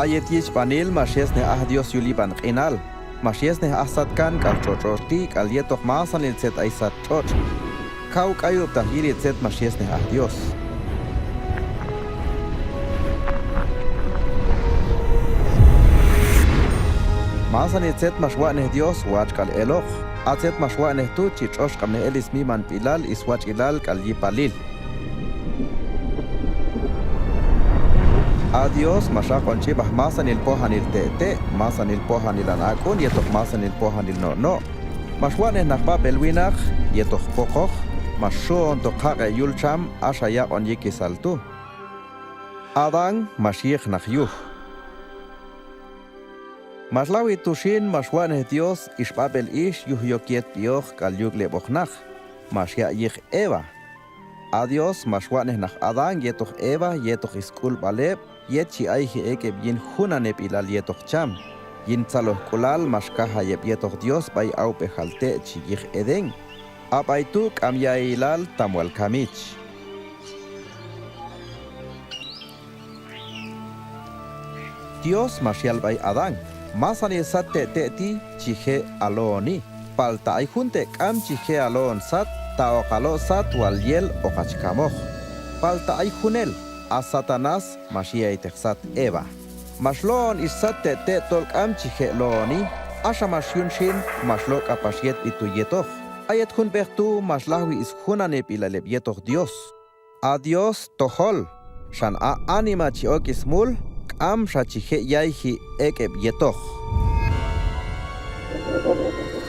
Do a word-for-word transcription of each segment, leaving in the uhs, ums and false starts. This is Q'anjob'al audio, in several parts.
A yet yichb'anil max yesnej aj Dios yul yib'an q'inal. Max yesnej aj satkan k'al tx'otx' tx'otx' ti' k'al yetoq masanil tzet ay sat tx'otx'. Kaw k'ayub'taq yili tzet max yesnej aj Dios. Masanil tzet max watx'nej Dios watx' k'al eloq. A tzet max watx'nej tu' chi tx'oxq'ab'nej el ismimanb'ilal, iswatx'ilal k'al yipalil. A Dios max aq'on ch'ib'aj masanil pojanil te' te', masanil pojanil an ak'un yetoq masanil pojanil no' no'. Max watx'nej naq b'ab'el winaq yetoq poqoq, max xu'ontoq jaq'e' yul txam, axa yaq'on yikisal tu'. Adán max yiq naq yuj. Max lajwi tu xin max watx'nej Dios ix b'ab'el ix yuj yok yetb'ioq k'al yuk'leb'oq naq. Max yaq' yiq Eva. A Dios max watx'nej naq Adán yetoq Eva yetoq isk'ulb'al heb' yet chi ayji ek' heb' yin junaneb'ilal yetoq cham. Yin tzalojk'ulal max kajay heb' yetoq Dios b'ay awb'ejal te' chi yiq Edén. A b'ay tu' k'am yailal tam wal kamich. Dios max yal b'ay Adán: Masanil sat te' te' ti' chi je' alo'oni, palta ay jun te' k'am chi je' alo'on sat, ta hoq alo' sat wal yel hoqach kamoq. Palta ay junel, a Satanás max yi' ayteq sat Eva. Max lo'on ix sat te' te' tol k'am chi je' lo'oni, axa max yun xin max lo' k'apax yetb'i tu' yetoq. A yet jun b'eq tu' max lajwi isjunaneb'ilal heb' yetoq Dios. A Dios tojol, xan a anima chi ok ismul k'amxa chi je' yayji ek' heb' yetoq.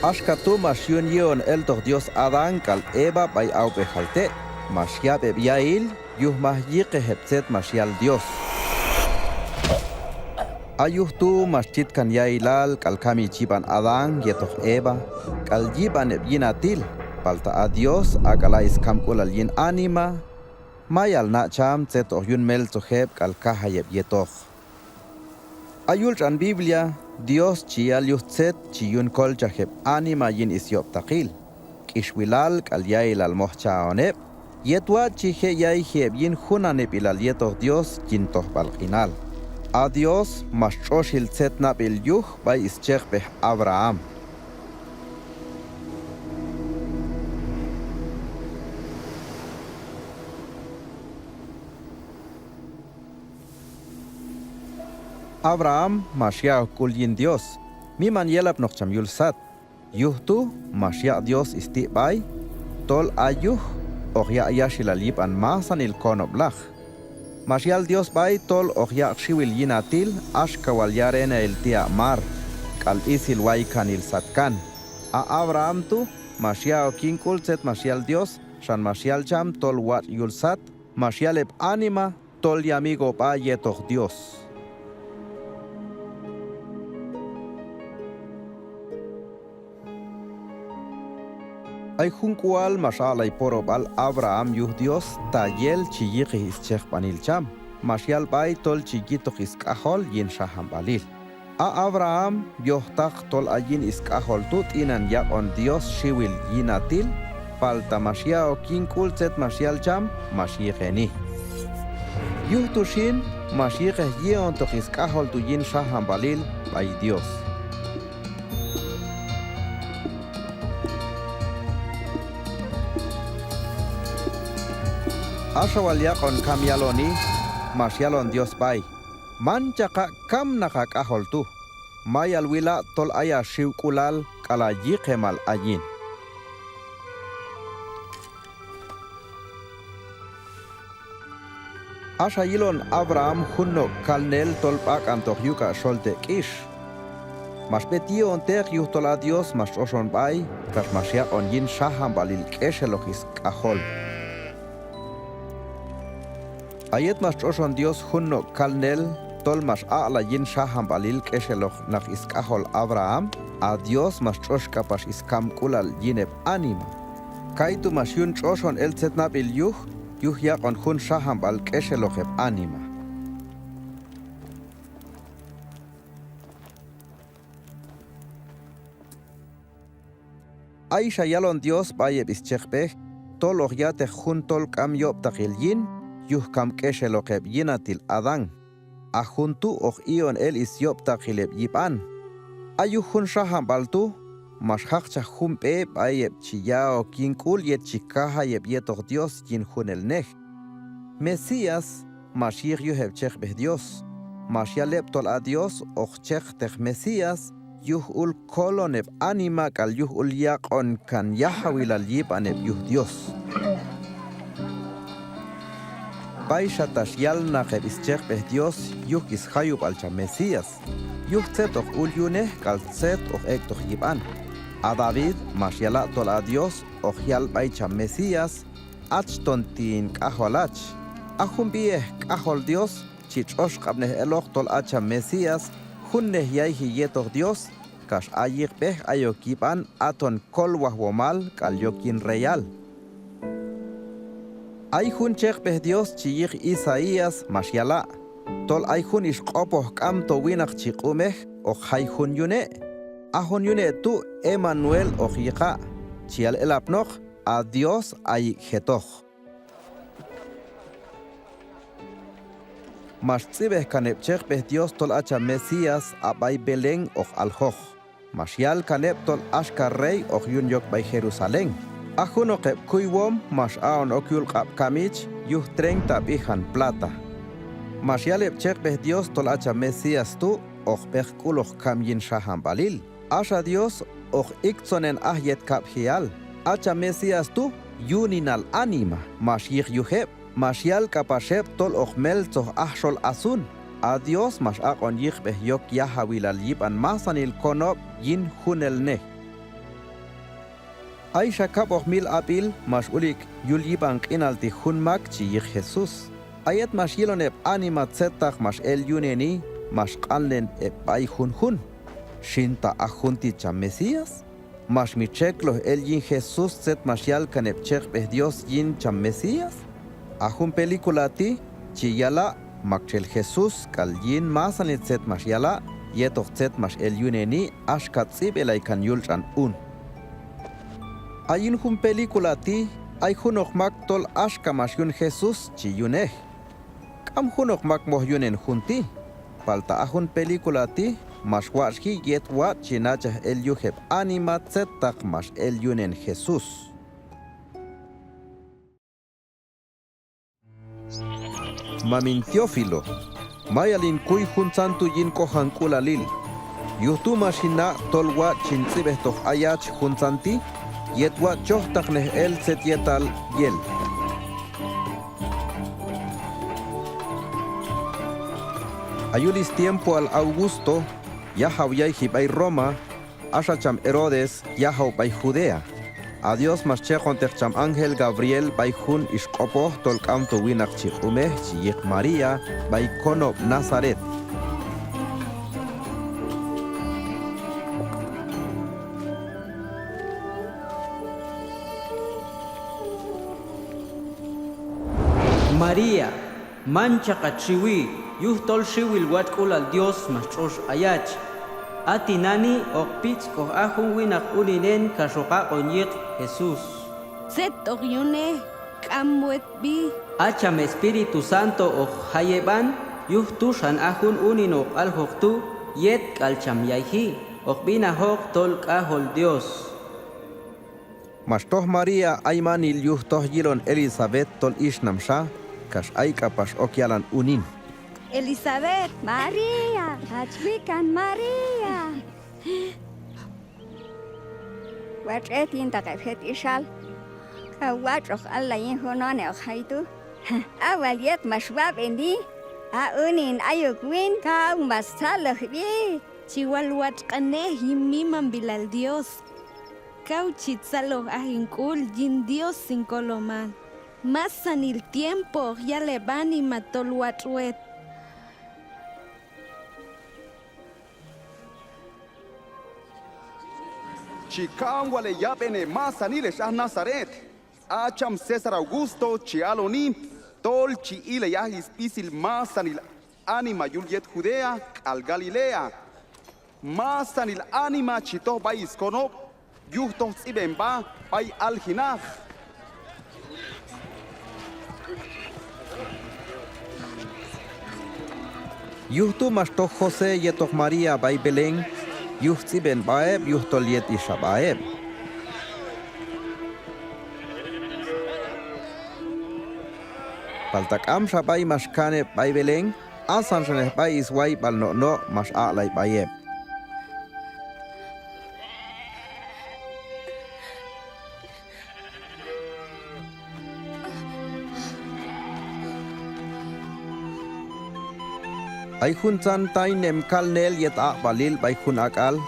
Axka tu' max yun yi'on eltoq Dios Adán k'al Eva b'ay awb'ejal te', max yab' heb' yail yuj maj yiqej heb' tzet max yal Dios. A yuj tu' max tit kan yailal k'al kamich yib'an Adán yetoq Eva k'al yib'an heb' yinatil, palta a Dios ak'ala' iskamk'ulal yin anima, mayal na' cham tzet hoq yun meltzoj heb' k'al kajay heb' yetoq. A yul tx'an Biblia, Dios chi yal yuj tzet chi yun kolchaj heb' anima yin isyob'taqil, k'ixwilal k'al yailal moj cha'on heb', yet watx' chi je' yayji heb' yin junaneb'ilal yetoq Dios yin tojb'al q'inal. A Dios max tx'ox il tzet nab'il yuj b'ay ischejb'ej Abraham. Abraham max ya'ok k'ul yin Dios, miman yelapnoq cham yul sat. Yuj tu' max yaq' Dios isti' b'ay tol a yuj hoq yaq' yaxilal yib'an masanil konob'laq. Max yal Dios b'ay tol hoq yaq' xiwil yinatil axka wal yarenahil ti' a' mar k'al b'isil waykanil satkan. A Abraham tu' max ya'ok yin k'ul tzet max yal Dios, xan max yal cham tol watx' yul sat, max yal heb' anima tol yamigo b'a yetoq Dios. Ay jun k'ual max aq'lay porob'al Abraham yuj Dios ta yel chi yiqej ischejb'anil cham, max yal b'ay tol chi yitoq isk'ajol yin xajanb'alil. A Abraham yojtaq tol a yin isk'ajol tu' t'inan yaq'on Dios xiwil yinatil, palta max ya'ok yin k'ul tzet max yal cham, max yiqeni. Yuj tu xin max yiqej yi'ontoq isk'ajol tu' yin xajanb'alil b'ay Dios. Axa wal yaq'on kam yaloni, max yalon Dios b'ay: Manchaq haq' kamnaq ha k'ajol tu'. Mayal wila' tol ay ha xiwk'ulal k'al ha yiqemal ayin. Axa yilon Abraham jun no' kalnel tol b'ak'antoq yuk'a' xol te' k'ix. Max b'et yi'onteq yujtol a Dios max tx'oxon b'ay kax max yaq'on yin xajanb'alil k'exeloq isk'ajol. A yet max tx'oxon Dios jun no' kalnel tol max aq'lay yin xajanb'alil k'exeloq naq isk'ajol Abraham, a Dios max tx'ox k'apax iskamk'ulal yin heb' anima. Kaytu' max yun tx'oxon el tzet nab'il yuj, yuj yaq'on jun xajanb'al k'exeloq heb' anima. Ayxa yalon Dios b'ay heb' ischejb'ej tol hoq ya'teq jun tol k'am yob'taqil yin, yuj kam k'exeloq heb' yinatil Adán. A jun tu' hoq i'on el is yob'taqil heb' yib'an. A yuj jun xajanb'al tu', max jaqchaj jun b'e b'ay heb' chi ya' ok yin k'ul yet chi kajay heb' yetoq Dios yin junelnej. Mesías max yiq yuj heb' cheqb'ej Dios. Max yal heb' tol a Dios hoq cheqteq Mesías yuj ul kolon heb' anima k'al yuj ul yaq'on kan yajawilal yib'an heb' yuj Dios. Payxa tax yal naq heb' is cheqb'ej Dios yuj is jayub'al cham Mesías, yuj tzet hoq ul yunej k'al tzet hoq ek'toq yib'an. A David max yala' tol a Dios hoq yal b'ay cham Mesías: Hach ton ti' hin k'ajol hach. A jun b'ihej k'ajol Dios chi tx'oxq'ab'nej eloq tol a cham Mesías junnej yayji yetoq Dios, kax a yiqb'ej ayok yib'an aton kolwajwomal k'al yok yin reyal. Ay jun cheqb'ej Dios chi yiq Isaías max yala' tol ay jun ix q'opoj k'amto winaq chi q'umej hoq jay jun yune'. A jun yune' tu' Emanuel hoq yiqa', chi yal elapnoq: A Dios ayik' jetoq. Max tz'ib'ej kan heb' cheqb'ej Dios tol a cham Mesías a b'ay Belén hoq aljoq. Max yal kan heb' tol axka rey hoq yun yok b'ay Jerusalén. A junoq heb' kuywom max a'on ok yul q'ab' kamich yuj treinta b'ijan plata. Max yal heb' cheqb'ej Dios tol a cham Mesías tu' hoq b'eqk'uloq kam yin xajanb'alil. Axa Dios hoq iktzonen aj yet kab'jial. A cham Mesías tu' yuninal anima max yiq yuj heb'. Max yal k'apax heb' tol hoq meltzoj aj xol asun. A Dios max aq'on yiqb'ej yok yajawilal yib'an masanil konob' yin junelnej. Ayxa kab'oq mil ab'il max ulik' yul yib'an q'inal ti' jun mak chi yiq Jesús. A yet max yilon heb' anima tzettaq max el yuneni, max q'anlen heb' b'ay junjun: ¿Xin ta a jun ti' cham Mesías? Max mi txekloj el yin Jesús tzet max yal kan heb' cheqb'ej Dios yin cham Mesías. A jun película ti' chi yala' maktxel Jesús k'al yin masanil tzet max yala' yetoq tzet max el yuneni axka tz'ib'elay kan yul tx'an un. A yin jun película ti' ay junoq mak tol axka max yun Jesús chi yunej. K'am junoq mak moj yunen jun ti', palta a jun película ti' max watx'ji yet watx' chi nachaj el yuj heb' anima tzettaq max el yunen Jesús. Mamin Teófilo, mayal hin kuy juntzan tu' yin k'ojank'ulalil. Yuj tu' max hin na' tol watx' chin tz'ib'ejtoq ayach juntzan ti' yet watx' chojtaqnej el tzet yetal yel. A yul is tiempoal Augusto yajaw yayji b'ay Roma, axa cham Herodes yajaw b'ay Judea. A Dios max cheqonteq cham ángel Gabriel b'ay jun ix q'opoj tol k'amto winaq chi q'umej chi yiq María b'ay konob' Nazaret. María, manchaq hach xiwi, yujtol xiwil watx'k'ulal Dios max tx'ox ayach. Ha tinani' hoq pitzk'oj aj jun winaq uninen kax hoq haq'on yiq Jesús. Tzet hoq yunej, k'am wetb'i. Ha cham Espíritu Santo hoq jayeb'an, yuj tu' xan aj jun unin hoq aljoq tu' yet k'al cham yayji, hoq b'inajoq tol k'ajol Dios. Max toj María aymanil yuj toj yilon Elisabet tol ixnamxa, kax ay k'apax ok yalan unin. Elisabet. María, hach wikan María. Watx' wet yintaq heb' jet ixal. Kaw watx' hoq allay yin jun hune' hoq jay tu'. Ha wal yet max wab'eni, ha unin ayok win kaw max tzalojb'i. Chi wal watx' q'anej yin mimanb'ilal Dios. Kaw chi tzaloj aj hin k'ul yin Dios hin Kolomal. Masanil tiempo hoq yal heb' anima tol watx' wet. Chi kam wal heyab'en hemasanil hex aj Nazaret. Ha cham César Augusto chi aloni tol chi ilay aj isb'isil masanil anima yul yet Judea k'al Galilea. Masanil anima chi toj b'ay iskonob' yuj toj tz'ib'en b'a b'ay aljinaq. Yuj tu' max toj José yetoq María b'ay Belén, yuj tz'ib'en sb'a heb' yujtol yet ix xa sb'a heb'. Palta k'amxa b'ay max kan heb' b'ay Belén, asanxanej b'ay swayb'al no' no' max aq'lay b'ay heb'. Ay juntzan taynem kalnel yet aq'b'alil b'ay jun ak'al,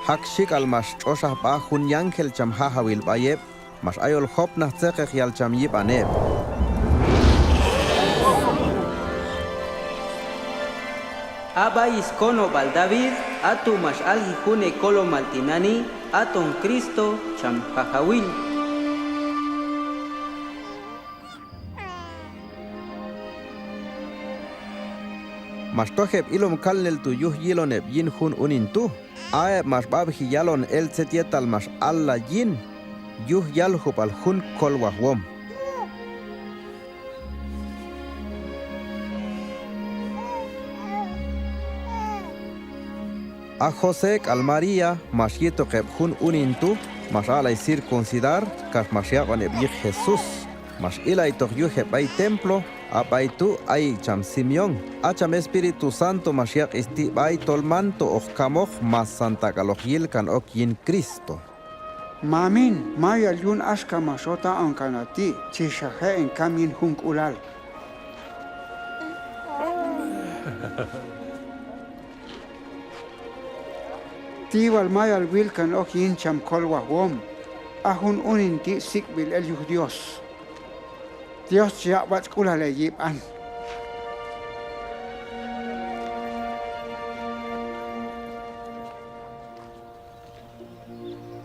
jaq xik'al max tx'oxaj sb'a jun yángel cham Jajawil b'ay heb', max ayol jopnaj tzeqeq yal cham yib'an heb'. A b'ay skonob'al David, a tu' max alji jun hekolomal tinani', aton Cristo cham Jajawil. Max toj heb' ilom kalnel tu' yuj yilon heb' yin jun unin tu'. A heb' max b'ab'ji yalon el tzet yetal max allay yin, yuj yaljub'al jun kolwajwom. A José k'al María max yitoq heb' jun unin tu', max aq'lay circuncidar, kax max yaq'on heb' yiq Jesús. Max ilaytoq yuj heb' b'ay templo, a b'ay tu' ayik' cham Simeón. A cham Espíritu Santo max yaq' sti' b'ay tol manto hoq kamoq masanta k'al hoq yil kan ok yin Cristo. Mamin, mayal yun axka max hot haq'on kan ha ti', chi xa je' hin kam yin junk'ulal. Ti wal mayal wil kan ok yin cham kolwajwom, a jun unin ti' sik'b'il el yuj Dios. Dios chi yaq' watx'k'ulal heyib'an.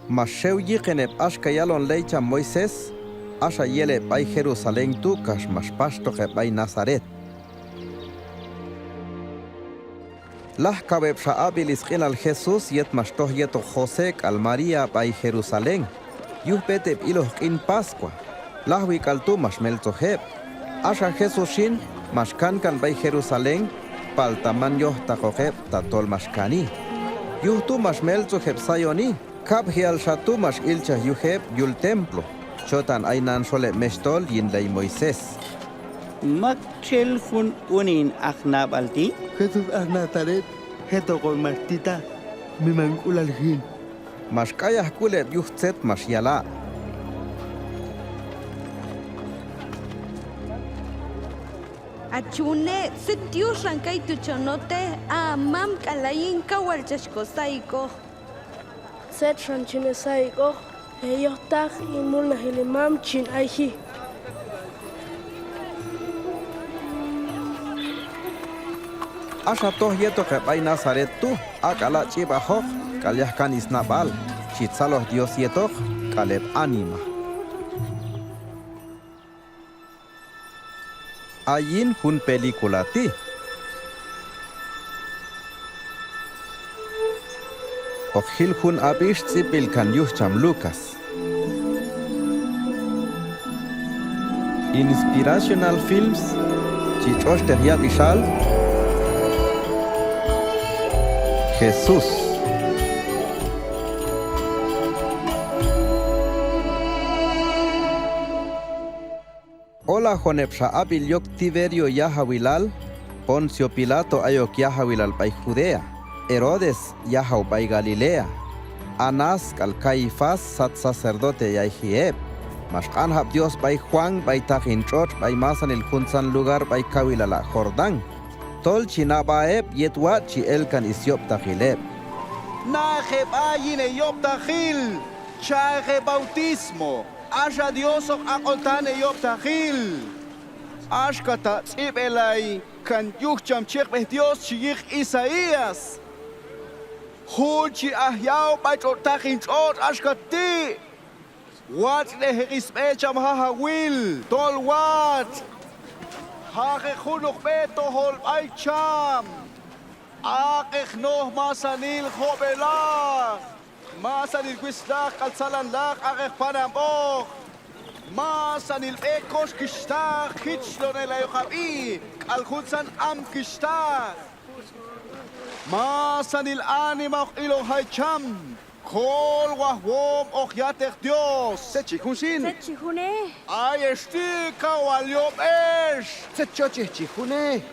Max xew yiqen heb' axka yalon ley cham Moisés, axa yel heb' b'ay Jerusalén tu' kax max paxtoq heb' b'ay Nazaret. Lajkaweb'xa ab'il sq'inal Jesús yet max toj yetoq José k'al María b'ay Jerusalén, yuj b'et heb' iloj q'in Pascua. Lajwi k'al tu' max meltzoj heb'. Axa Jesús xin max kankan b'ay Jerusalén, palta man yojtaqoq heb' tatol max kani. Yuj tu' max meltzoj heb' sayoni, kab'jialxa tu' max ilchaj yuj heb' yul templo, chotan aynan xol heb' mexhtol yin ley Moisés. ¿Maktxel jun unin aj nab'al ti'? Jesús aj Nazaret, jetoq hon max tita, mimank'ulal jin. Max k'ayaj k'ul heb' yuj tzet max yala'. Hach une', tzet yuxan kaytu' chon hotej, a ha mam k'al hayin kaw wal chach ko sayik'oj. Tzet xan chin he sayik'oj, heyojtaq hin mulnajil hin mam chin ayji. Axa toj yetoq heb' b'ay Nazaret tu', ak'ala' ch'ib'ajoq k'al yaj kan snab'al, chi tzaloj Dios yetoq k'al heb' anima. Ayin jun película ti'. Hoq jil jun ab'ix tz'ib'b'il kan yuj cham Lucas. Inspirational Films, chi tx'oxteq yab'ixal Jesús. Olajoneb'xa ab'il yok Tiberio yajawilal, Poncio Pilato ayok yajawilal b'ay Judea, Herodes yajaw b'ay Galilea, Anás k'al Caifás sat sacerdote yayji heb'. Max q'anjab' Dios b'ay Juan b'ay taqin tx'otx' b'ay masanil juntzan lugar b'ay kawilal a' Jordán, tol chi na b'a heb' yet watx' chi el kan syob'taqil heb'. Naq heb'a yin heyob'taqil, cha' heb' hebautismo. Axa Dios hoq aq'ontan heyob'taqil, axka ta' tz'ib'elay kan yuj cham chekb'ej Dios chi yiq Isaías: Jun chi aj yaw b'ay tx'otx' taqin tx'otx' axka ti': Watx'nejeq sb'e cham Jajawil, tol watx'. Jaqeq junoq b'e tojol b'ay cham. Aq'eq noj masanil job'elaq. Masanil witzlaq k'al tzalanlaq aq'eq pananb'oq. Masanil b'e kox kixhtaq, jichlonelayoqab'i k'al juntzan am kixhtaq. Masanil anima hoq ilon jay cham. Kolwajwom hoq ya'teq Dios. Tzet chi jun xin? Tzet chi junej? Ayex ti' kaw wal yob' ex. Tzet chochej chi junej?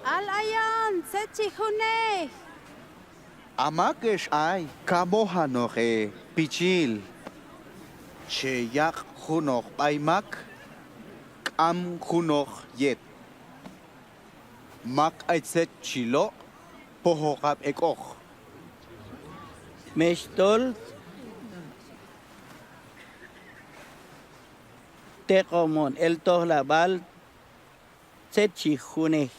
Al ayon, tzet chi junej? A mak ex ay, ka mojanoq e pichil. Che yaq' junoq b'ay mak, k'am junoq yet. Mak ay tzet chi lo', pojoqab' ek'oq. Mextol, teq'om on el tojlab'al, tzet chi junej?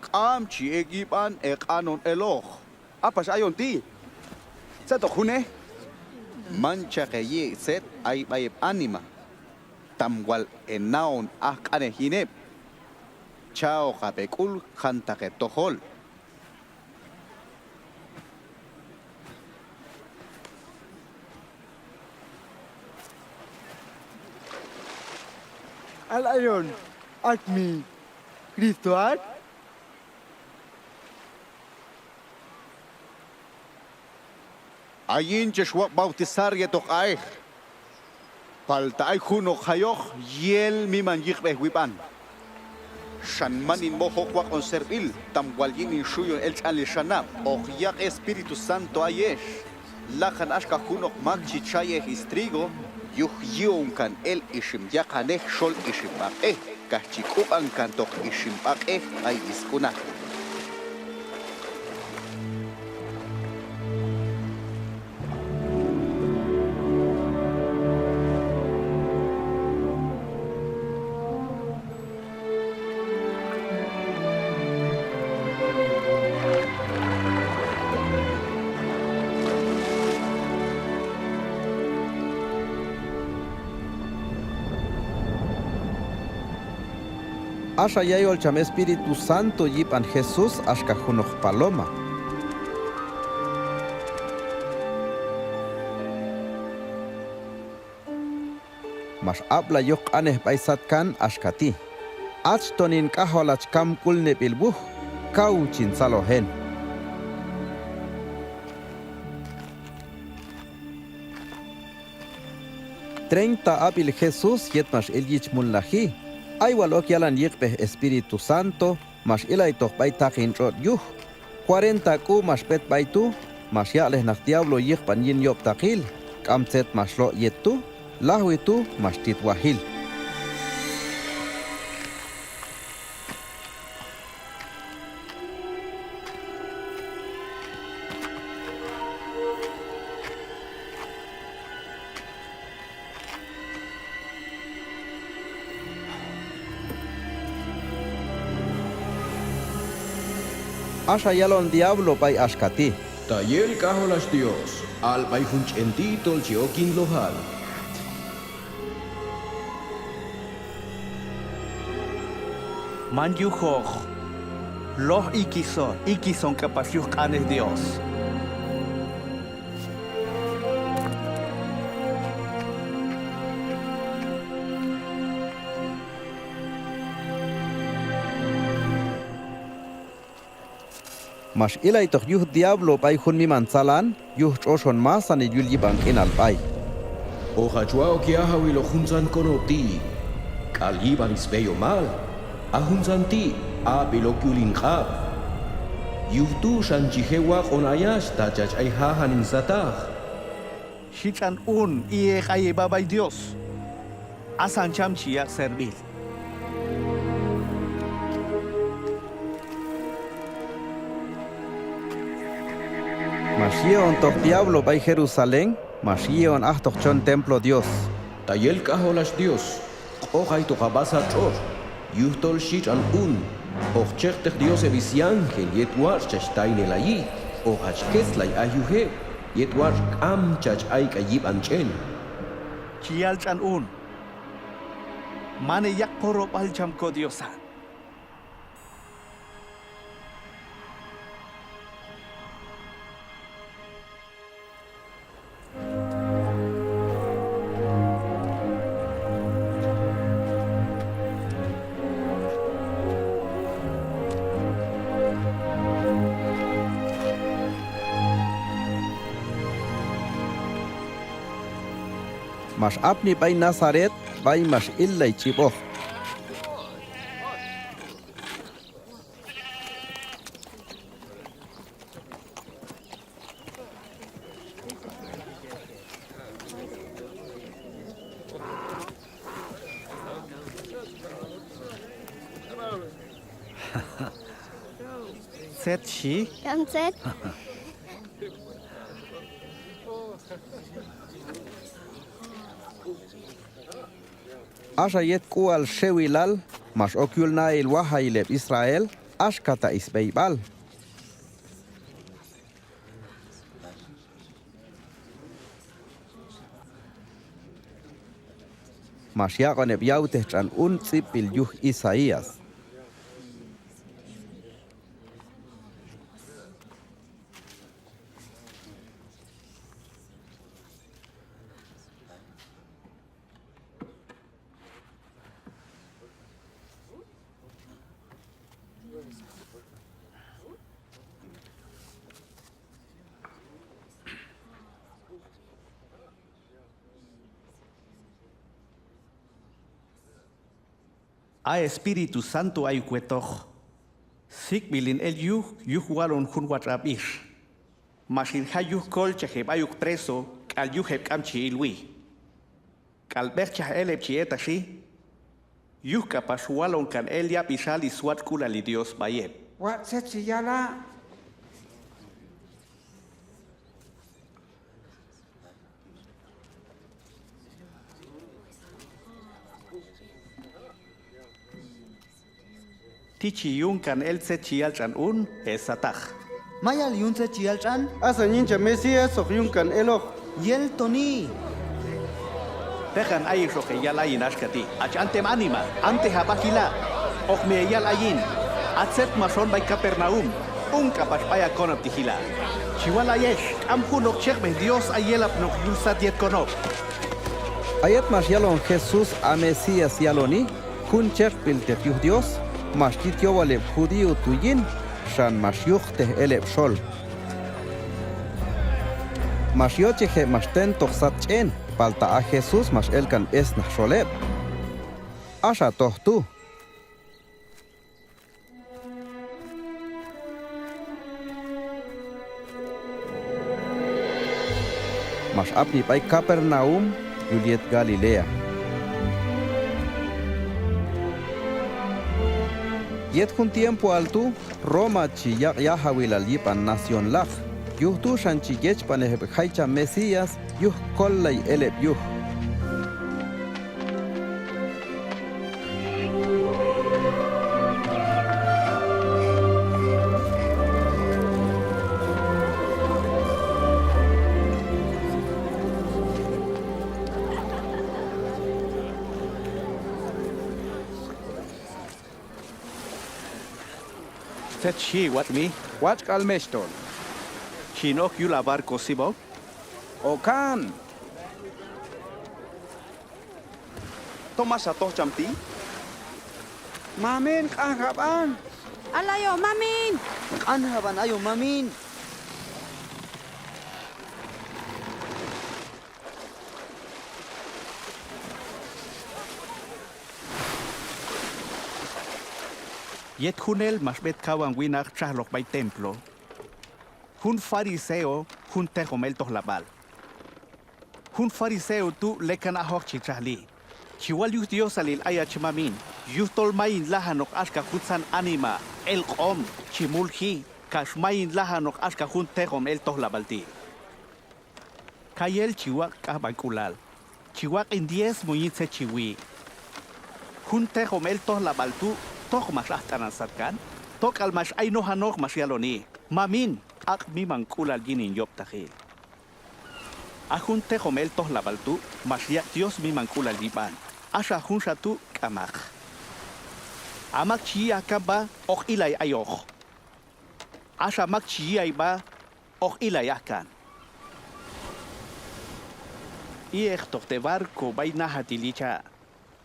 K'am chi ek' yib'an e q'anon eloq. A pax ayon ti'. Tzet hoq junej? Manchaq e yi' ek' tzet ay b'ay heb' anima. Tam wal e naon aj q'anej yin heb'. Cha'oqab' e k'ul jantaq e tojol. Al ayon, hach mi Cristo hach? Ayin chex waq' bautizar yetoq a'ej. Palta ay junoq jayoq yel miman yiqb'ej wib'an. Xan man in mojoq waq'on servil, tam wal yin in xuyon el tx'anil xanab'. Hoq yaq' Espíritu Santo ayex. Lajan axka junoq mak chi chayej strigo, yuj yi'on kan el ixim yaqanej xol ixim b'aq'ej. Kax chi k'ub'an kantoq ixim b'aq'ej b'ay sk'unal. Axa yayol cham Espíritu Santo yib'an Jesús axka junoq paloma. Max ab'layoq q'anej b'ay satkan axka ti': Hach ton hin k'ajol hach kamk'ulneb'il wuj, kaw chin tzaloj en. Treinta ab'il Jesús yet max el yich mulnaji. Ay wal ok yalan yiqb'ej Espíritu Santo, max ilaytoq b'ay taqin tx'otx' yuj. Cuarenta k'u max b'et b'ay tu', max yaq'lej naq diablo yiqb'an yin yob'taqil, k'am tzet max lo' yet tu', lajwi tu' max tit wajil. Axa yalon diablo b'ay axka ti': Ta yel k'ajol hach Dios, al b'ay jun ch'en ti' tol chi ok yin lojal. Man yujoq, loj ikis on, ikis on k'apax yuj q'anej Dios. Max ilaytoq yuj diablo b'ay jun miman tzalan, yuj tx'oxon masanil yul yib'an q'inal b'ay. Hoq hach wa'ok yajawiloq juntzan konob' ti' k'al yib'an sb'eyomal. A juntzan ti' ab'il ok yul hin q'ab'. Yuj tu' xan chi je' waq'on ayach ta chach ay jajan hin sataq. Xhi tx'an un, i' e' ay e b'a b'ay Dios. Asan cham chi yaq' servil. Max yi'ontoq diablo b'ay Jerusalén, max yi'on ajtoq chon templo Dios. Ta yel k'ajol hach Dios, q'oqaytoq ha b'a sat tx'otx', yujtol xhi tx'an un: Hoq cheqteq Dios heb' syángel yet watx' chach taynelayi, hoq hach ketzlay aj yuj heb' yet watx' k'am chach ayk'ay yib'an ch'en. Chi yal tx'an un: Man heyaq' porob'al cham ko Diosan. Max apni b'ay Nazaret, b'ay max illay ch'ib'oq. Tzet xhi? K'am tzet. Axa yet k'ual xewilal, max ok yul nahil wajayil heb' Israel, axka ta' sb'eyb'al. Max yaq'on heb' yawtej tx'an un tz'ib'b'il yuj Isaías. A Espíritu Santo ayok wetoq. Sik'b'il hin el yuj, yuj walon jun watx' ab'ix. Max hin jay yuj kolchaj heb' ayok preso, k'al yuj heb' k'am chi ilwi. K'al b'eqchaj el heb' chi etaxi, yuj k'apax walon kan el yab'ixal swatx'k'ulal Dios b'ay heb'. Watx' tzet chi yala'. Ti' chi yun kan el tzet chi yal tx'an un, e sataq. Mayal yun tzet chi yal tx'an. Asan yin cham Mesías hoq yun kan eloq. Yel toni. Teqan ayex hoq heyal ayin axka ti'. Hach antem anima, antej hab'a jila'. Hoq mi heyal ayin. Ha tzet max on b'ay Capernaum, un k'apax b'ay hakonob' ti' jila'. Chi wal ayex, k'am junoq cheqb'ej Dios ay yelapnoq yul sat yet konob'. A yet max yalon Jesús ha Mesías yaloni, jun cheqb'ilteq yuj Dios, max tit yowal heb' judío tu' yin, xan max yuqtej el heb' xol. Max yochej heb' max tentoq sat ch'en, palta a Jesús max el kan b'esnaj xol heb'. Axa toj tu'. Max apni b'ay Capernaum, yul yet Galilea. Yet jun tiempoal tu', Roma chi yaq' yajawilal yib'an nacionlaq. Yuj tu' xan chi yechb'anej heb' jay cham Mesías, yuj kollay el heb' yuj. Tzet xhi, watx' mi? Watx' k'al mextol. Chin ok yul ha barco, Simón? Okan. Tom max hatoj cham ti'? Mamin, q'anjab'an. Al ayon, mamin. Q'anjab'an ayon, mamin. Yet junel max b'et kawan winaq txajloq b'ay templo. Jun fariseo, jun teqom el tojlab'al. Jun fariseo tu' lekan ajoq chi txajli. Chi wal yuj Diosalil ayach, mamin, yujtol mayin lajanoq axka juntzan anima elq'om chi mulji, kax mayin lajanoq axka jun teqom el tojlab'al ti'. Kayel chi waq' k'ajb'ank'ulal, chi waq' hin diezmo yin tzet chi wi'. Jun teqom el tojlab'al tu' tok max aj t'anan satkan, tok'al max ay nojanoq max yaloni: Mamin, aq' mimank'ulal yin hin yob'taqil. A jun teqom el tojlab'al tu' max yaq' Dios mimank'ulal yib'an, axa junxa tu' k'amaq. A mak chi yi' aj kan b'a, hoq ilay ayoq. Axa mak chi yi' ay b'a, hoq ilay aj kan. I'ektoq te' barco b'ay najatil yicha'.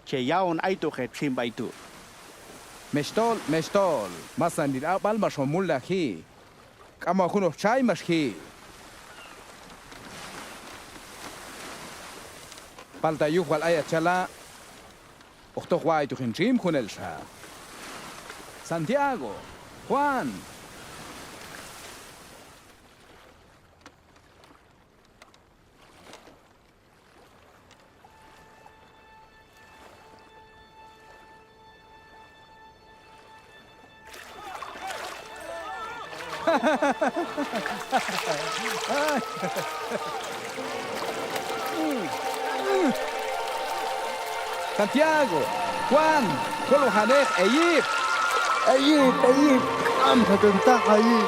Che ya'on aytoq heb' xin b'ay tu'. Mextol, mextol, masanil aq'b'al max on mulnaji. K'am junoq txay max ji'. Palta yuj wal ayach chala', hoq toq wa'aytoq hin txim junelxa. Santiago, Juan. Santiago, Juan, kolwajanej, eyip. Eyip, eyip, k'am xa ton taqayi.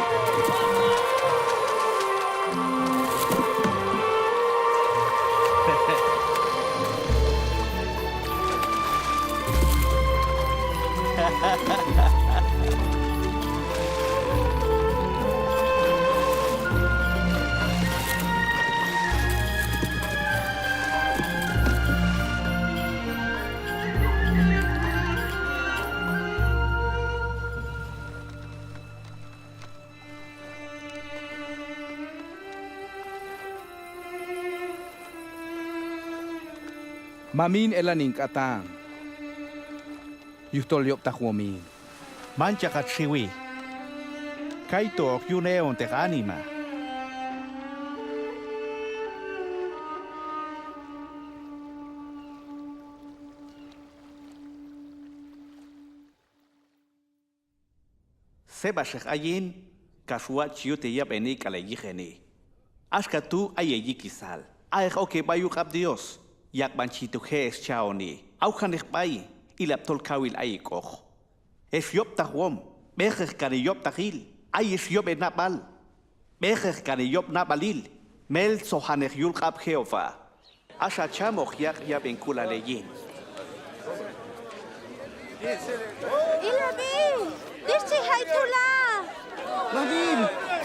Mamin, elan hin k'atan, yujtol yob'tajwom hin. Manchaq hach xiwi. Kaytu' hoq yun heyonteq anima. Seb'axeq ayin, kax watx' chi yute yab'eni k'al heyijeni. Axka tu' ay heyikisal. A'eq ok heb'a yuq'ab' Dios, yaqb'an chi tu' je' hex chahoni. Awjaneq b'ay, ilab' tol kawil ay hek'oq. Hex yob'tajwom, b'eqeq kan heyob'taqil, ayex yob' henab'al. B'eqeq kan heyob' nab'alil, meltzojaneq yul q'ab' Jehová. Axa cham hoq yaq' yab'enk'ulal heyin. Ilab'i, tix chi jay tu' la. Mamin,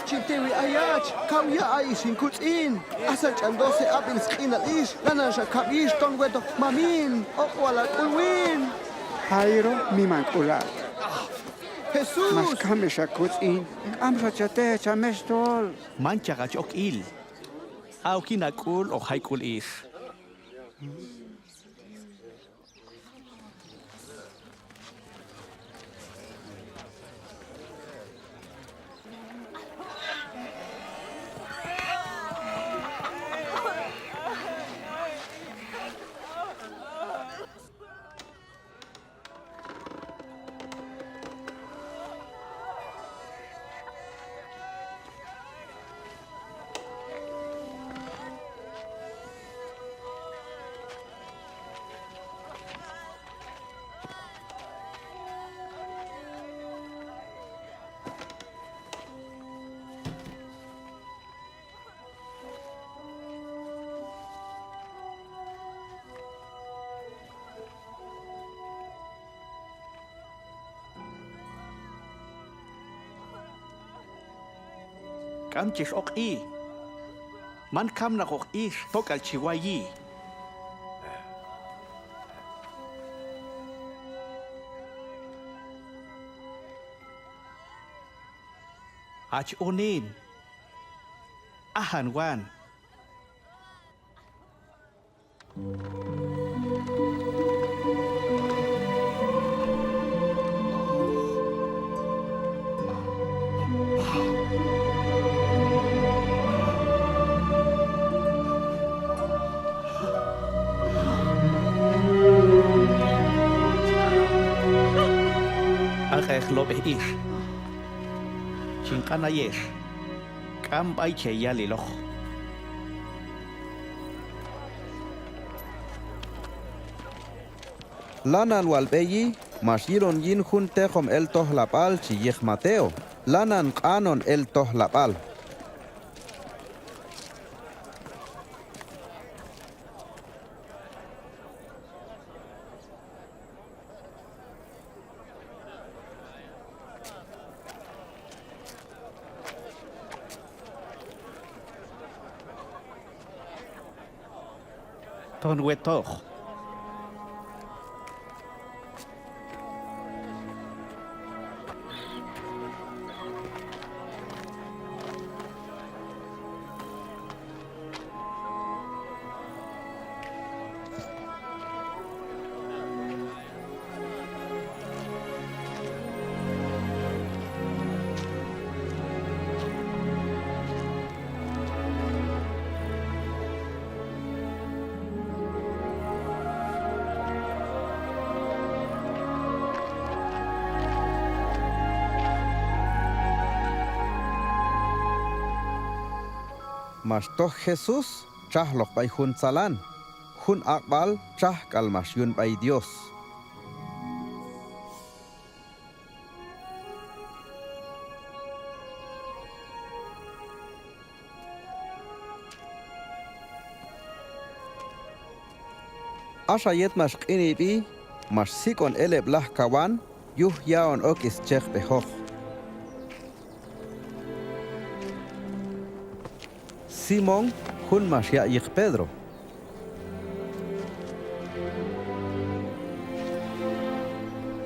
chin tewi ayach, kaw ya' ayex hin kutz'in. Asan ch'an doce ab'il sq'inal ix, lananxa kab' ix ton wetoq mamin, oq' wal ha k'ul win. Jairo, miman k'ulal. Jesús. Max kam ix ha kutz'in, k'amxa cha te' cha mexhtol. Manchaq hach ok il. A ok yin ha k'ul hoq jay k'ul ix. K'am chex oq'i. Man kamnaqoq ix, tok'al chi wayi. Hach unin, ajan wan. Aq'eq lob'ej ix. Chin q'an ayex. K'am b'ay che yaliloq. Lanan wal b'eyi max yilon yin jun teqom el tojlab'al chi yiq Mateo. Lanan q'anon el tojlab'al. Ton wetoq. Max toj Jesús txajloq b'ay jun tzalan, jun aq'b'al txaj k'al max yun b'ay Dios. Axa yet max q'inib'i, max sik'on el heb' lajkawan yuj ya'on ok scheqb'ejoq. Simón, jun max yaq' yiq Pedro.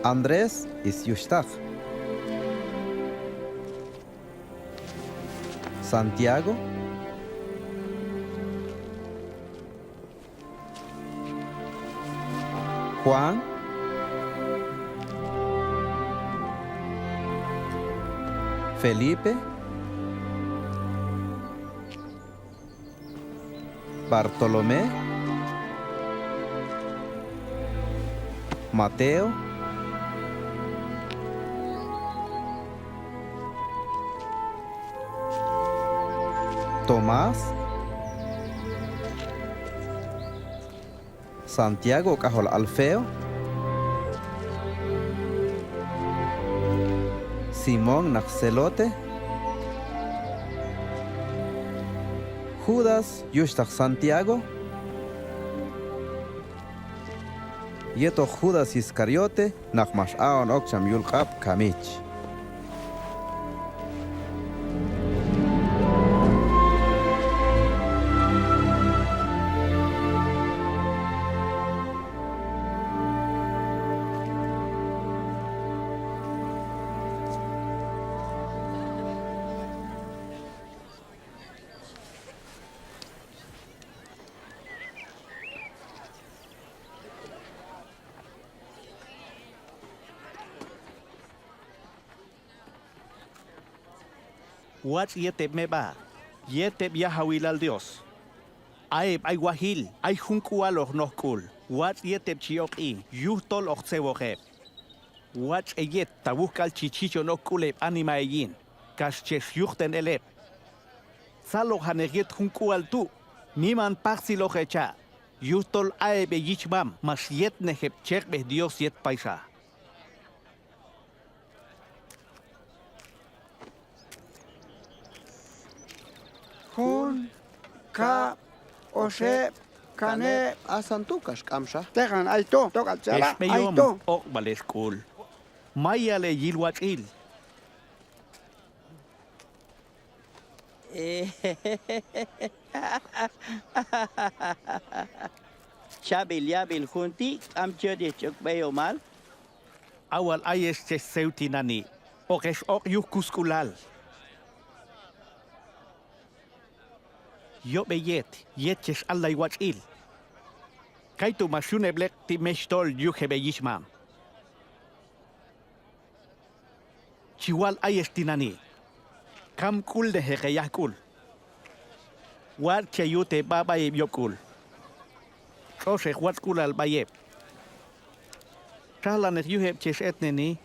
Andrés, syuxhtaq. Santiago. Juan. Felipe. Bartolomé. Mateo. Tomás. Santiago k'ajol Alfeo. Simón naq Zelote. Judas yuxhtaq Santiago. Yetoq Judas Iscariote naq max a'on ok cham yul q'ab' kamich. Watx' yet heb' meb'a', yet heb' yajawilal Dios. A heb' ay wajil, ay jun k'ual hoq noj k'ul. Watx' yet heb' chi oq'i, yujtol hoq tzewoj heb'. Watx' heyet, ta wuj k'al chi chichon ok k'ul heb' anima heyin, kax chex yuqten el heb'. Tzalojaneq yet jun k'ual tu', miman pajtzil hoq hecha', yujtol a heb' heyichmam max yetnej heb' cheqb'ej Dios yet payxa. Jun, kab', oxeb', kaneb'. Asan tu' kax k'amxa. Teqan ayto, tok'al chala, ayto. Ex b'eyom, oq'b'al ex k'ul. Mayal heyil watx'il. Chab'il yab'il jun ti', k'am chi yochej ch'ok b'eyomal. A wal ayex chex tzew tinani', hoq ex oq' yuj kusk'ulal. Yob' heyet, yet chex allay watx'il. Kaytu' max yun heb' leq'ti' mexhtol yuj heb' heyichmam. Chi wal ayex tinani', kamk'ulnejeq heyajk'ul. Watx' che yut heb'a b'ay heb' yob' k'ul. Tx'oxeq watx'k'ulal b'ay heb'. Txajlaneq yuj heb' chex etneni.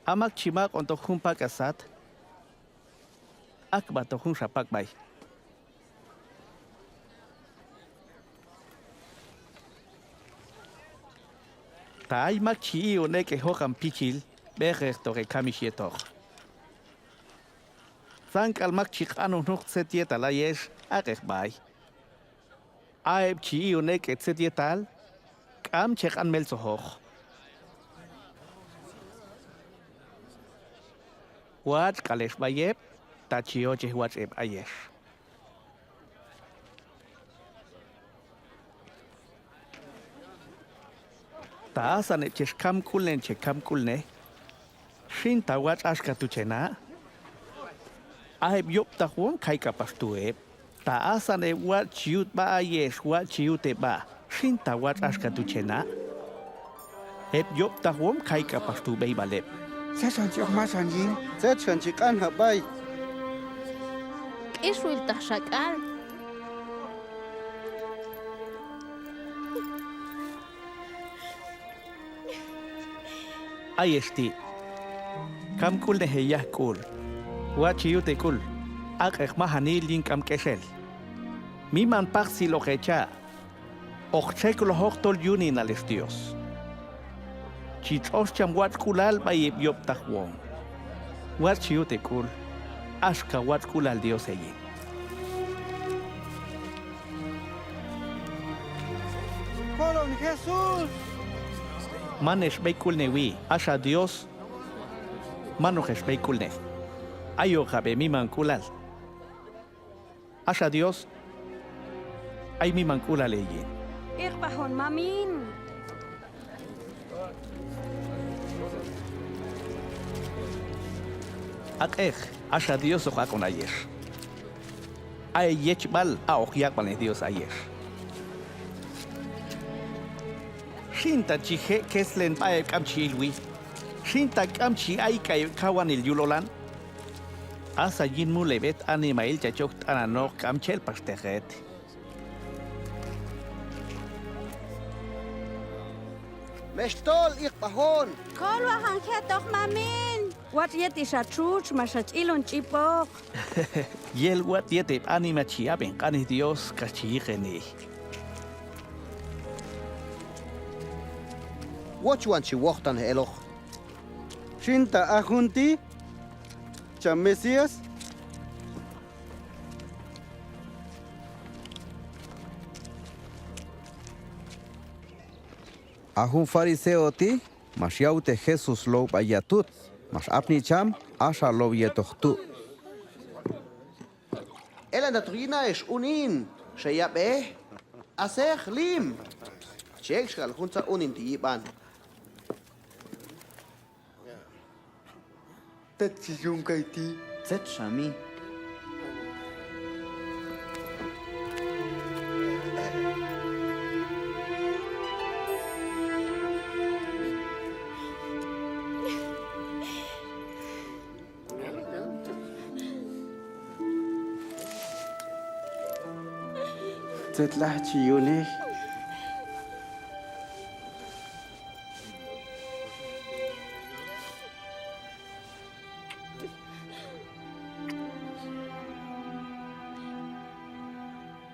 A mak chi maq'ontoq jun pak'as sat, ak'b'atoq junxa pak' b'ay. Ta ay mak chi i'on ek' hejoqan pichil, b'eqejtoq hekamix yetoq. Tzan k'al mak chi q'anojnoq tzet yetal ayex, aq'eq b'ay. A heb' chi i'on ek' hetzet yetal, k'am che q'an meltzojoq. Watx' k'al ex b'ay heb', ta chi yochej watx' heb' ayex. Ta asan heb' chex kamk'ulnen che kamk'ulnej, xin ta watx' axka tu' che na'. A heb' yob'taqwom kay k'apax tu' heb'. Ta asan heb' watx' chi yut b'a ayex, watx' chi yut heb'a, xin ta watx' axka tu' che na'. Heb' yob'taqwom kay k'apax tu' b'eyb'al heb'. Tzet xan chi ok maxan yin. Tzet xan chi q'anjab' b'ay. K'ixwiltaq xa k'al. Ayex ti', kamk'ulnej heyajk'ul, watx' chi yut hek'ul, aq'ek majanil yin k'am k'exel. Miman pajtzil hoq hecha', hoq txekloj ok tol yuninal hex Dios. Chi tx'ox cham watx'k'ulal b'ay heb' yob'taqwom. Watx' chi yut hek'ul, axka watx'k'ulal Dios heyin. Kolon Jesús. Man hex b'eyk'ulnewi, axa Dios manoq hex b'eyk'ulnej. Ayokab' hemimank'ulal. Axa Dios, ay mimank'ulal heyin. Iqb'aj on mamin. Aq'ej, axa Dios hoq aq'on ayex. A heyechb'al, a hoq yaq'b'alnej Dios ayex. Xin ta chi je' keslen b'ay heb' k'am chi ilwi. Xin ta k'am chi ayk'ay heb' kawanil yul olan. Asan yin mul heb' het animahil chach ok t'ananoq k'am chel paxteq het. Mextol, iqb'aj on. Kolwajan jetoq mamin. Watx' yet ix ha txutx max hach ilon ch'ib'oq. Yel watx' yet heb' anima chi ab'en q'anej Dios kax chi yiqeni. Wochwan chi wojtaqnej eloq. Xin ta a jun ti' cham Mesías. A jun fariseo ti' max yawtej Jesús low b'ay yatut, max apni cham, axa low yetoq tu'. Elan atoq yin a ex unin, xeyab'ej, aseq, lim. Chi ek' xk'al juntzan unin ti' yib'an. Tzet chi yun kay ti'? Tzet xami? Tzetlaj chi yunej.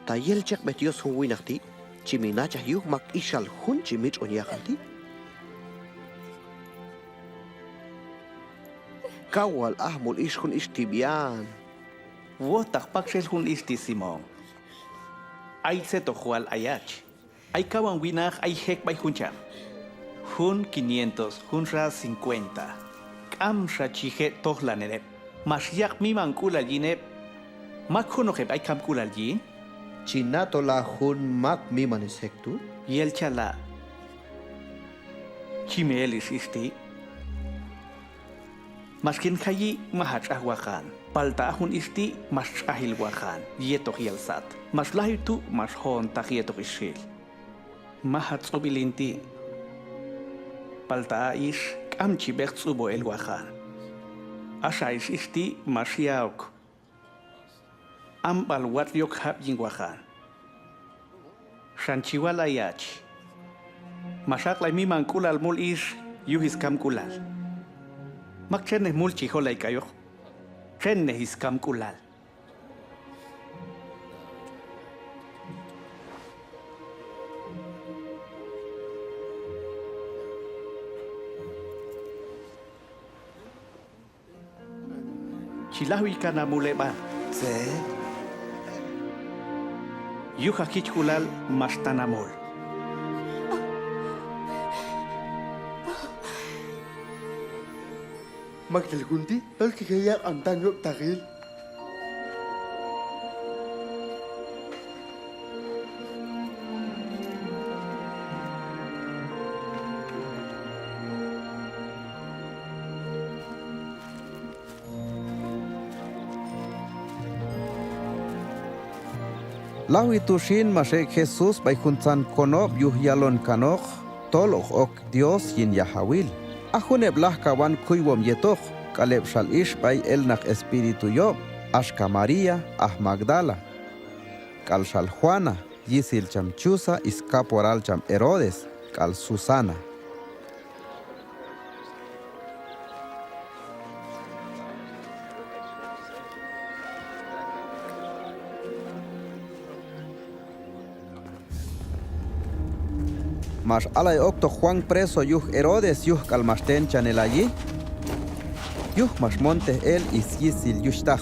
Ta yel chekb'ej Dios jun winaq ti', chi mi nachaj yuj mak ix xal jun chi mitx'on yaqan ti'. Kaw wal aj mul ix jun ix ti' b'ian. Wojtaq pax el jun ix ti' Simón. Ay tzet hoq wal ayach. Ay kawan winaq ay jek' b'ay jun cham. Jun quinientos, junxa cincuenta. K'amxa chi je' tojlanen heb'. Max yaq' mimank'ulal yin heb'. Mak junoq heb' ay kamk'ulal yin? Chi na tol a jun mak miman sjek' tu'. Yel chala'. Chi mi el ix ix ti'. Max kin jayi, maj ha tx'aj waqan. Palta a jun ix ti' max tx'ajil waqan yetoq yel sat. Max lajwi tu' max jontaq yetoq ix xil. Maj ha tz'ub'il hin ti'. Palta a ix k'am chi b'eq tz'ub'o el waqan. Axa ix ix ti' max ya' ok. Amb'al watx' yok jab' yin waqan. Xan chi wal ayach. Max aq'lay mimank'ulal mul ix yuj skamk'ulal. Mak txennej mul chi jolay k'ayoq. Txennej skamk'ulal. Chi lajwi kan ha mul heb'an. Tzet? Yuj ha jichk'ulal max tan ha mul. Maktxel jun ti' tol chi je' yaq'on tan yob'taqil. Lajwi tu' xin max ek' Jesús b'ay juntzan konob' yuj yalon kanoq tol hoq ok Dios yin yajawil. A jun heb' lajkawan kuywom yetoq, k'al heb' xal ix b'ay elnaq espíritu yob', axka María aj Magdala, k'al xal Juana, yisil cham Chuza, is kaporal cham Herodes, k'al Susana. Max alay oktoq Juan preso yuj Herodes, yujk'al max tenchanelayi. Yuj max montej el syisil yuxhtaq.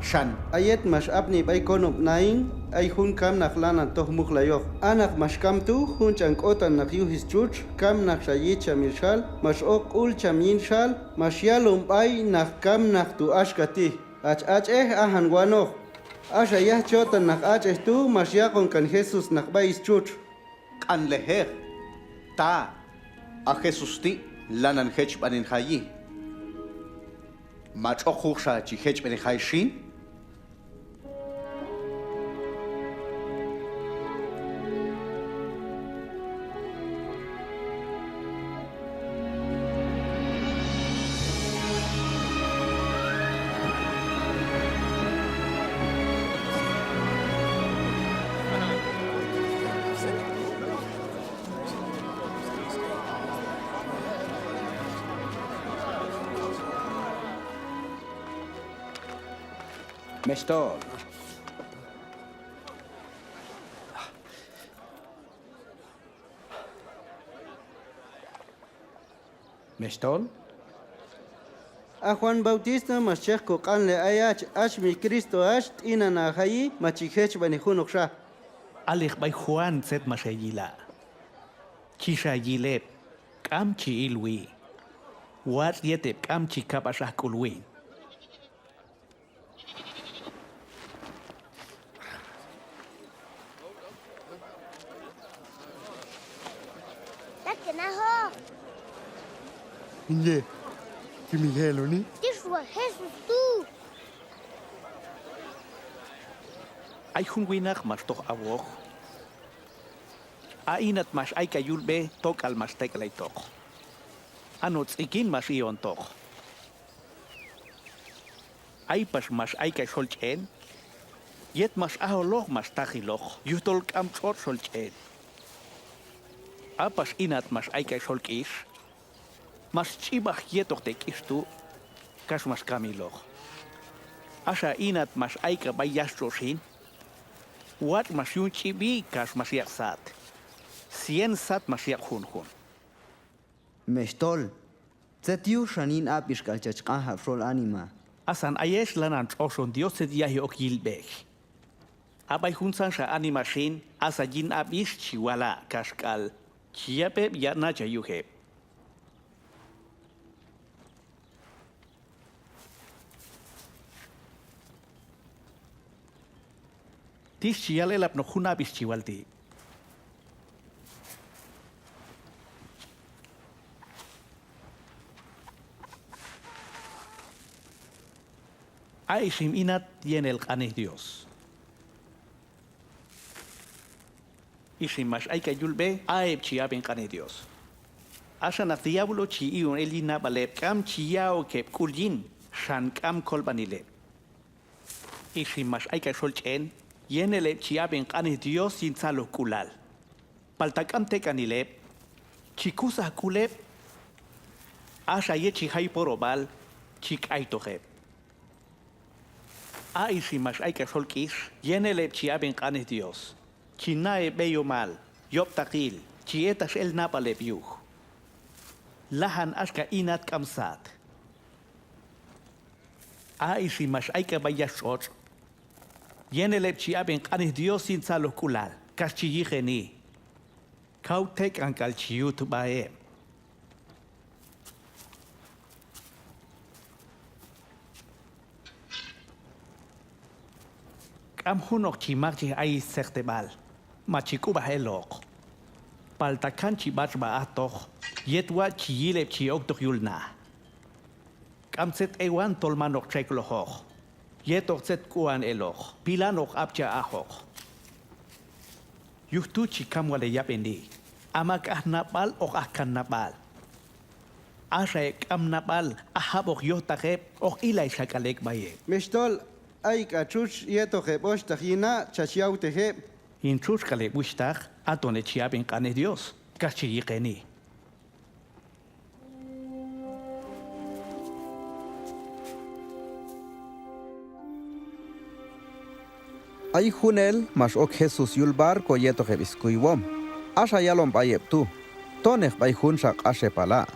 Xan. A yet max apni b'ay konob' Naín, ay jun kamnaq lanan toj mujlayoq. A naq max kam tu', jun ch'an k'otan naq yuj stxutx, kamnaq xa yich chamil xal, max oq sk'ul cham yin xal, max yalon b'ay naq kamnaq tu' axka ti': Hach ach'ej, ajan wanoq. Axa yaj chotan naq ach'ej tu', max yaq'on kan Jesús naq b'ay stxutx. Q'anlejeq, ta, a Jesús ti' lanan jechb'anen jayi. Ma tx'oq juj xa chi jechb'anen jay xin? Mextol. Mextol. A Juan Bautista max chej koq'anlej ayach, hach mi Cristo hach, t'inan ha jayi, ma chi jechb'anej junoqxa. Alej b'ay Juan tzet max heyila'. Chi xa yil heb', k'am chi ilwi. Watx' yet heb' k'am chi kab'ax aj k'ul win. Ay jun winaq max toj awoq. A inat max ayk'ay yul b'e tok'al max tek'laytoq. A no' tz'ikin max i'ontoq. Ay pax max ayk'ay xol ch'en, yet max ajoloq max tajiloq, yujtol k'am tx'otx' xol ch'en. A pax inat max ayk'ay xol k'ix, max ch'ib'aj yetoq te' k'ix tu', kax max kamiloq. Axa inat max ayk'ay b'ay yach tx'otx' xin, watx' max yun ch'ib'i kax max yaq' sat. Cien sat max yaq' junjun. Mextol, tzet yuj xan yin ab'ix k'al chach q'anjab' xol anima. Asan ayex lanan tx'oxon Dios tzet yaji ok yilb'ej. A b'ay juntzanxa anima xin, asan yin ab'ix chi wala' kaxk'al chi yab' heb' yaq' nachaj yuj heb'. Tix chi yal elapnoq jun ab'ix chi wal ti'. A ixim inat yen el q'anej Dios. Ixim max ayk'ay yul b'e, a heb' chi ab'en q'anej Dios. Axa naq diablo chi i'on el yin nab'al heb', k'am chi ya'ok heb' k'ul yin, xan k'am kolb'anil heb'. Ixim max ayk'ay xol ch'en, yen el heb' chi ab'en q'anej Dios yin tzalojk'ulal. Palta k'am tek'anil heb', chi kusaj k'ul heb', axa yet chi jay porob'al, chi k'aytoq heb'. A ixim max ayk'ay xol k'ix, yen el heb' chi ab'en q'anej Dios, chi na heb' b'eyomal, yob'taqil, chi etax el nab'al heb' yuj. Lajan axka inat k'am sat. A ixim max ayk'ay b'ay yach tx'otx', yen el heb' chi ab'en q'anej Dios yin tzalojk'ulal, kax chi yiqeni. Kaw tek'an k'al chi yut sb'a heb'. K'am junoq chi maqchej ay stzeqteb'al, ma chi k'ub'aj eloq. Palta kan chi b'atx sb'a ajtoq, yet watx' chi yil heb' chi oktoq yul na. K'am tzet ewan tol man hoq txeklojoq. Yetoq tzet k'uan eloq, pilan hoq ab'chaj ajoq. Yuj tu' chi kam wal heyab'eni. A mak aj nab'al hoq aj kan nab'al. Axa heb' k'am nab'al, a jab'oq yojtaq heb', hoq ilay xak'al ek' b'ay heb'. Mextol, ay k'al txutx yetoq heb' oxhtaq yin na', chach yawtej heb'. Hin txutx k'al heb' wuxhtaq, haton heb' chi ab'en q'anej Dios, kax chi yiqeni. Ay junel max ok Jesús yul barco yetoq heb' skuywom. Axa yalon b'ay heb' tu': Tonej b'ay junxa q'axepala'.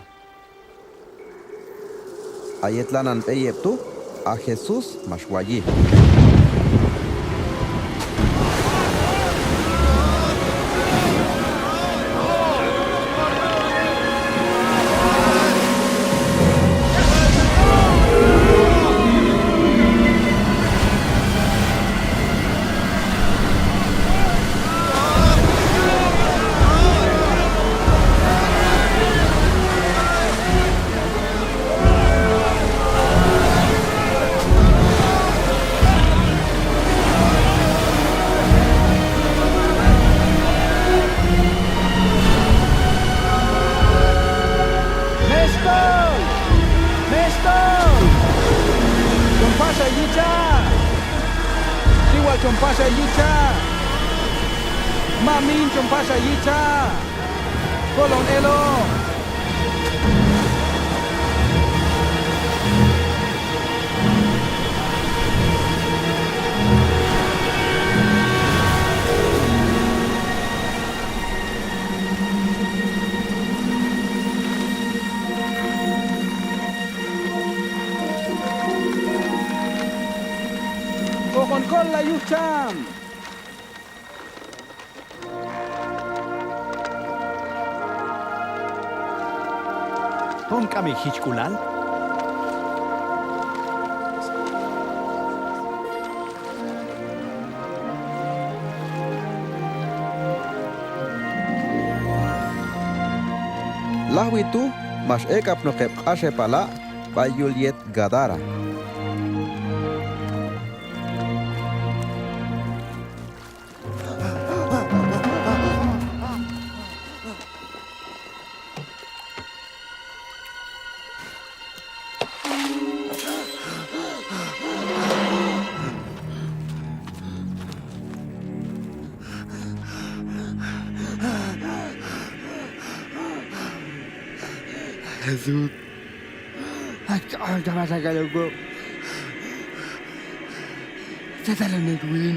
A yet lanan b'ey heb' tu', a Jesús max wayi. ¡Mextol! ¡Mextol! Chon pax a yicha'. Chi wal chon pax a yicha'. Mamin, chon pax a yicha'. Kolon elo. Hoqon kollay yuj cham. Tom k'am hejichk'ulal. Lajwi tu' max ek'apnoq heb' q'axepala' b'ay yul yet Gadara. Jesús. Hach k'ajol ta max haq'el okoq. Tzet alon hach win.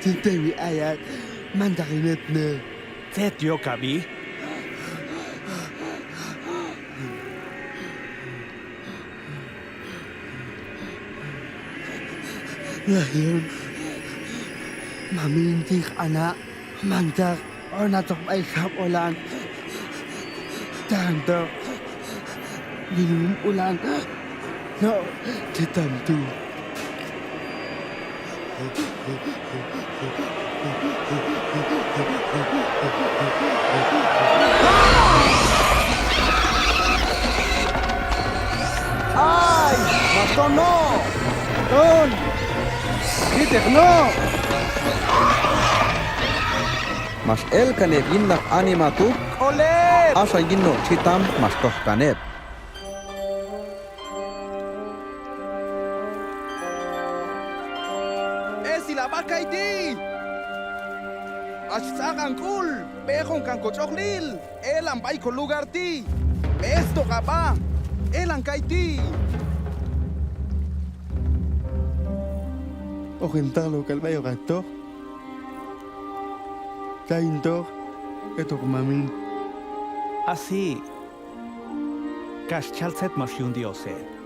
Chin tewi ayach, mantaq hin etnej. Tzet yok hab'i. Layon, mamin, chin q'ana', mantaq hon hatoq b'ay jab'olan. Tanto hin jun b'ulan no' tetam tu'. ¡Ay! ¡Max ton no'! ¡Ton! ¡Jiteq no'! Max el kan heb' yin naq anima tu'. K'olet. Axa yin no' txitam max toj kan heb'. B'esil hab'a kayti'. Hach tz'aqan k'ul, b'ejon kan kotx'oqlil, elan b'ay kolugar ti'. B'estoq hab'a, elan kayti'. Hoqin taqlo k'al b'ay hoqach toj. Tayintoq hetoq mamin. Asi. Kax chal tzet max yun Dios heb'.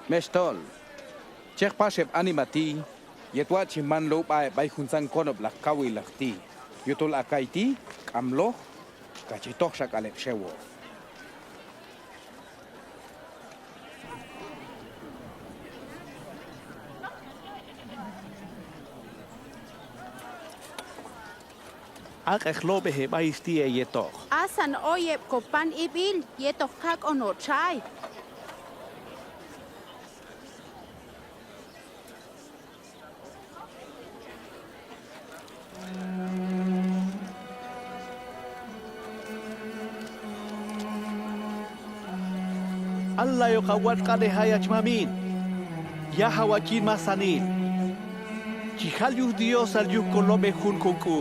Mextol, Chej pax heb' anima ti' yet watx' chi man low b'a heb' b'ay juntzan konob'laq kawilaq ti', yujtol a kayti' k'am loj, kax chi tojxak'al heb' xewoq. Aq'eq lob'ej heb'a ix ti' heyetoq. Asan oyeb' kopan ib'il yetoq kak'on hotxay. Allayoqab' watx' q'anej ayach mamin, yajaw hach yin masanil. Chi jal yuj Diosal yuj kolob'ej junjun k'u.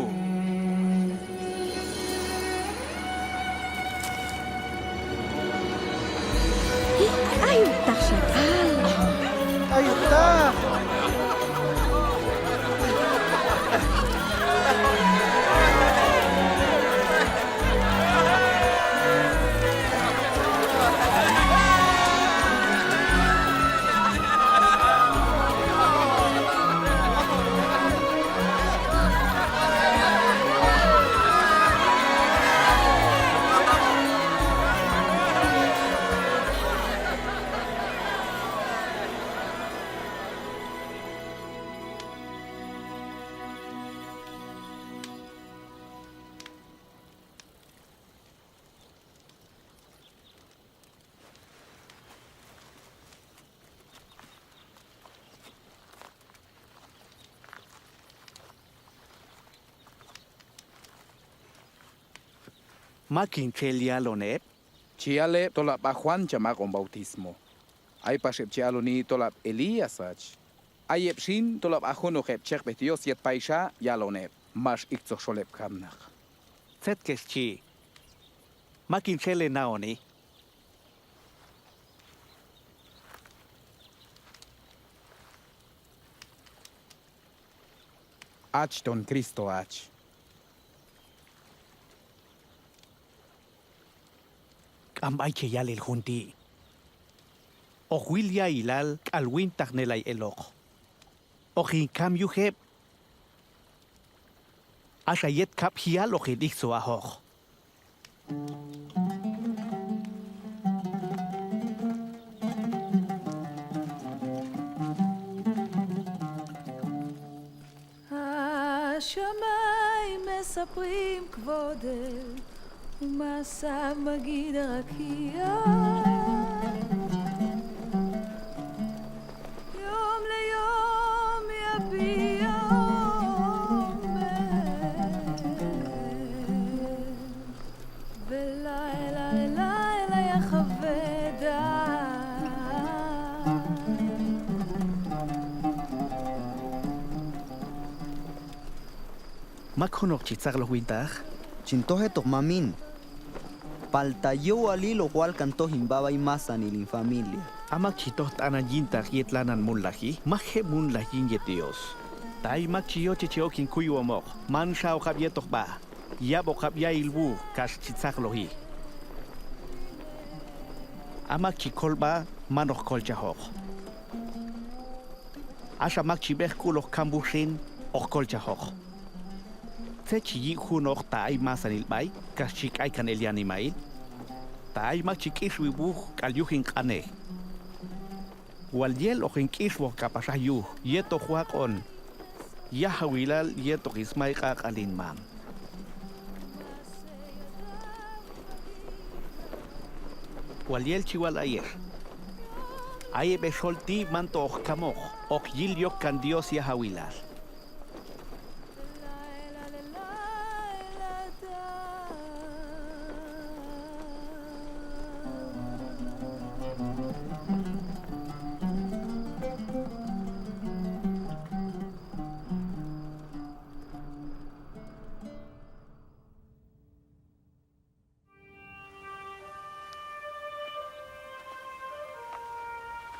Ay, taqxa. Ay, taq. Mak hin txel yalon heb'? Chi yal heb' tol a b'a Juan cham aq'on bautismo. Ay pax heb' chi aloni tol a b'a Elías hach. Ay heb' xin tol a b'a junoq heb' chejb'ej Dios yet payxa yalon heb', max iktzoj xol heb' kamnaq. Tzet kex chi? Mak hin txel henaoni? Hach ton Cristo hach. K'am b'ay che yal el jun ti'. Hoq wil ya'ilal k'al wintaqnelay eloq. Hoq hin kam yuj heb'. Axa yet kab'jial hoq hin iktzoj ajoq. השמים מספרים כבודך, ומעשיו מגיד הרקיע. יום ליום יביע אומר, ולילה ללילה יחווה דעת. Mak junoq chi tzaqloj wintaq? Chin toj hetoq mamin. Palta yowalil hoq wal kan toj hin b'a b'ay masanil hin familia. A mak chi toj t'anan yintaq yet lanan mulnaji, mak je' mulnaj yin yet Dios. Ta ay mak chi yoche che ok hin kuywomoq, manxa okab' yetoq b'a. Yab'okab' ya'il wuj kax chi tzaqloji. A mak chi kol b'a, man hoq kolchajoq. Axa mak chi b'eqk'ul hoq kam wuj xin, hoq kolchajoq. Tzet chi yi' junoq ta ay masanil b'ay kax chi k'ay kan el yanimail? Ta ay mak chi k'ixwi wuj k'al yuj hin q'anej. Wal yel hoq hin k'ixwoq k'apax aj yuj yet hoq waq'on yajawilal yetoq smay q'aq'al hin mam. Wal yel chi wal ayex, ay heb' hexol ti' manto hoq kamoq, hoq yil yok kan Dios yajawilal.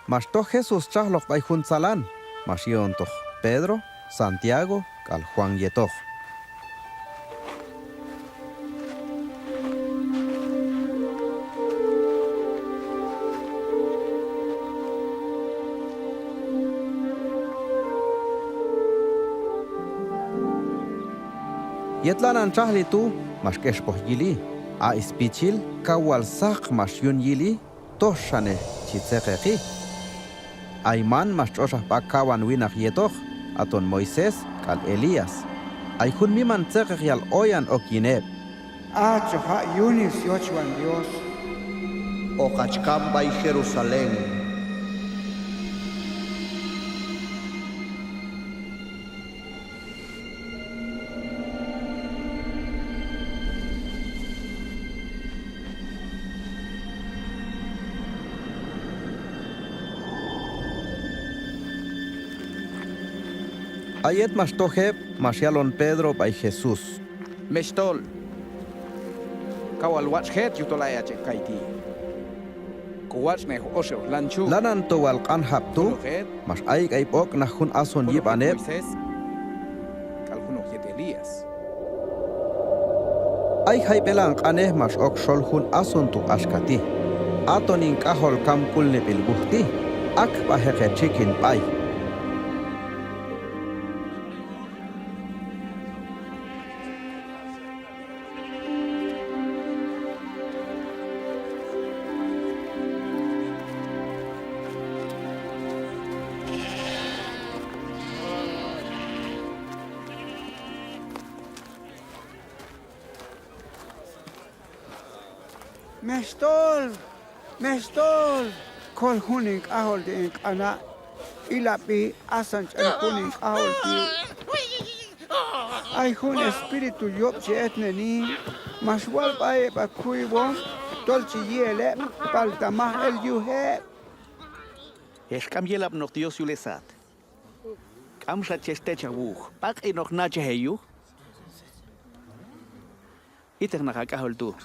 Max toj Jesús txajloq b'ay jun tzalan, max yi'ontoq Pedro, Santiago k'al Juan yetoq. Yet lanan txajli tu' max k'expoj yili, a spichil kaw wal saq max yun yili, toxanej chi tzeqeqi. Ayman max tx'oxaj sb'a kawan winaq yetoq, aton Moisés k'al Elías. Ay jun miman tzeqeqyal oyan ok yin heb'. A choj jaq' yunis yochwan Dios. Hoq hach kam b'ay Jerusalén. A yet max toj heb', max yalon Pedro b'ay Jesús: Mextol, kaw wal watx' jet yujtol ayach ek' kayti'. Kowatx'nej oxe'oq lan chu. Lanan to wal q'anjab' tu', max ayk'ay b'oq'naq jun asun yib'an heb'. Junoq yet Moisés, k'al junoq yet Elías. Ay jayb'elan q'anej max ok xol jun asun tu' axka ti': Aton hin k'ajol kamk'ulneb'il wuj ti', aq' b'aj heq hetxikin b'ay. Mextol, mextol, kol jun hin k'ajol ti' hin q'ana', ilab'i, asan ch'an jun hin k'ajol ti'. Ay jun espíritu yob' chi etneni, max wal b'ay heb' ha kuywom tol chi yi' el heb', palta maj el yuj heb'. Hex k'am yelapnoq Dios yul hesat. K'amxa chex techaj wuj, b'aq'inoq nachaj heyuj. Iteq naq ha k'ajol tu'.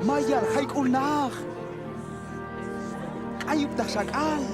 Mayal jayk'ulnaq. K'ayub'taq xak'al.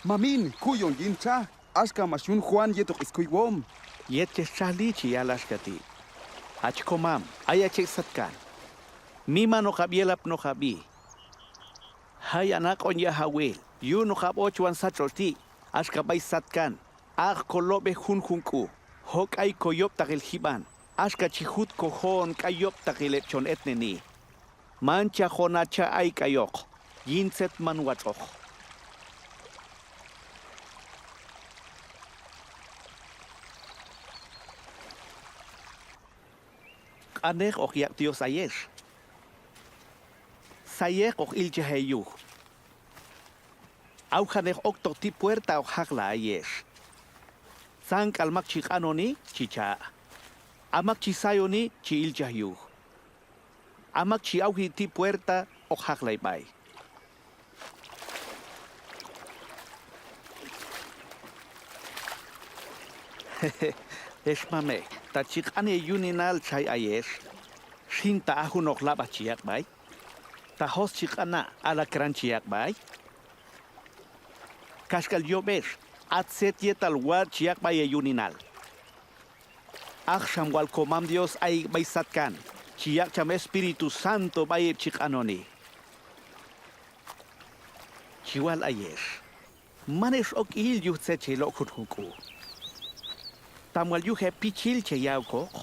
Mamin, kuyon yin txaj, axka max yun Juan yetoq skuywom. Yet chex txajli chi yal axka ti': Hach komam, ayach ek' satkan. Mimanoqab' yelapnoqab'i. Jayan aq'on yajawil, yunoqab' ochwan sat tx'otx' ti', axka b'ay satkan. Aq' kolob'ej junjun k'u, jok'ay koyob'taqil jib'an, axka chi jut kojoon k'ay yob'taqil heb' chon etneni. Manchaq on ha cha' ayk'ayoq, yin tzet man watx'oq. Q'anej hoq yaq' Dios ayex. Sayek hoq ilchaj heyuj. Awjanej oktoq ti' puerta hoq jaqlay ayex. Tzan k'al mak chi q'anoni, chi cha'. A mak chi sayoni, chi ilchaj yuj. A mak chi awji ti' puerta, hoq jaqlay b'ay. Hex mamej, ta chi q'an heyuninal txay ayex, xin ta a junoq lab'aj chi yaq' b'ay? Ta jos chi q'ana', alacrán chi yaq' b'ay? Kaxk'al yob' hex, a tzet yetal watx' chi yaq' b'ay heyuninal. Axa wal komam Dios ayek' b'ay satkan, chi yaq' cham Espíritu Santo b'ay heb' chi q'anoni. Chi wal ayex, man ex ok il yuj tzet che yil ok junjun k'u. Tam wal yuj heb' pichil che ya'okoq.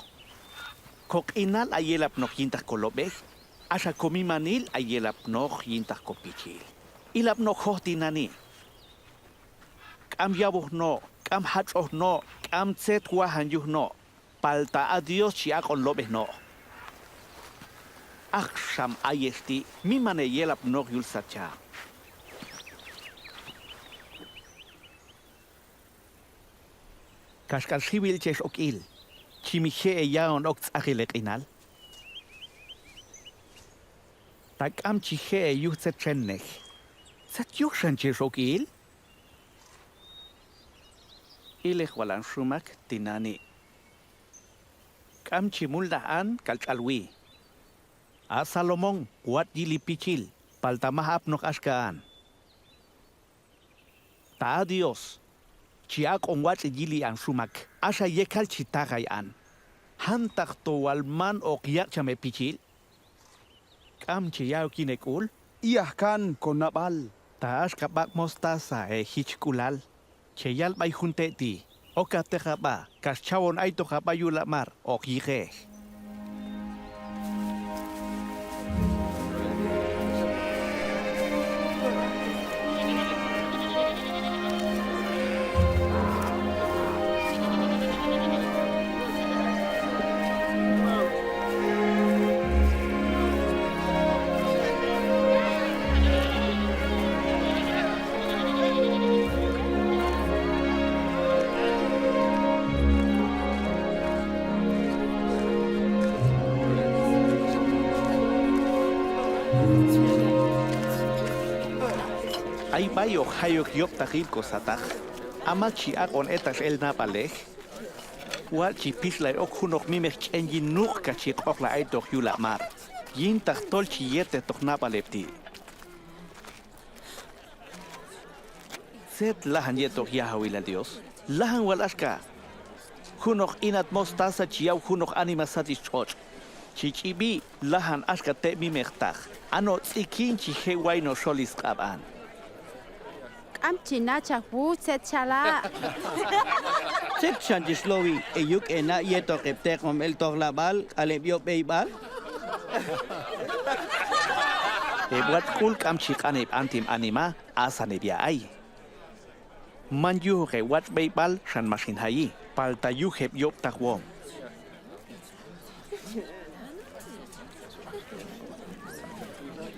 Koq'inal ay yelapnoq yintaq kolob'ej, axa komimanil ay yelapnoq yintaq kopichil. Ilab' no' joj tinani'. K'am yawoj no', k'am jatx'oj no', k'am tzet wajan yuj no', palta a Dios chi aq'on lob'ej no'. Axa xam ayex ti', miman heyelapnoq yul sat cham. Kaxk'al xiwil chex ok il, chi mi je' heya'on ok tz'aqil heq'inal. Ta k'am chi je' heyuj tzet txennej, tzet yuj xan chex ok il? Ilej wal an xumak tinani'. K'am chi mulnaj an k'al tx'alwi. A Salomón watx' yili pichil, palta maj apnoq axka an. Ta a Dios chi aq'on watx'il yili an xumak, axa yekal chi tajay an. Jantaqto wal man hoq yaq' cham hepichil? K'am che ya'ok yin hek'ul? I'aj kan konab'al. Ta axka b'aq' mostaza hejichk'ulal, che yal b'ay jun te' ti': Okateq hab'a, kax chawon aytoq hab'a yul ha' mar, hoq yiqej. Ay b'ay hoq jay ok yob'taqil kosataq, a mak chi aq'on etax el nab'alej. Watx' chi pixlay ok junoq mimeq ch'en yin nuq' kax chi q'oqlay aytoq yul ha' mar, yintaq tol chi yetejtoq nab'al heb' ti'. ¿Tzet lajan yetoq yajawilal Dios? Lajan wal axka junoq inat mostaza chi yaw junoq anima sat ix tx'otx'. Chi ch'ib'i lajan axka te' mimeqtaq. A no' tz'ikin chi je' way no' xol isq'ab' an. K'am chi nachaj wuj tzet chala'. ¿Tzet xan chex lowi, heyuk' hena' yetoq heb' teq'om el tojlab'al k'al heb' yob' b'eyb'al? Heb' watx' k'ul k'am chi q'an heb' antim anima, asan heb' ya'ay. Man yujoq heb' watx' b'eyb'al xan max hin jayi, palta yuj heb' yob'taqwom.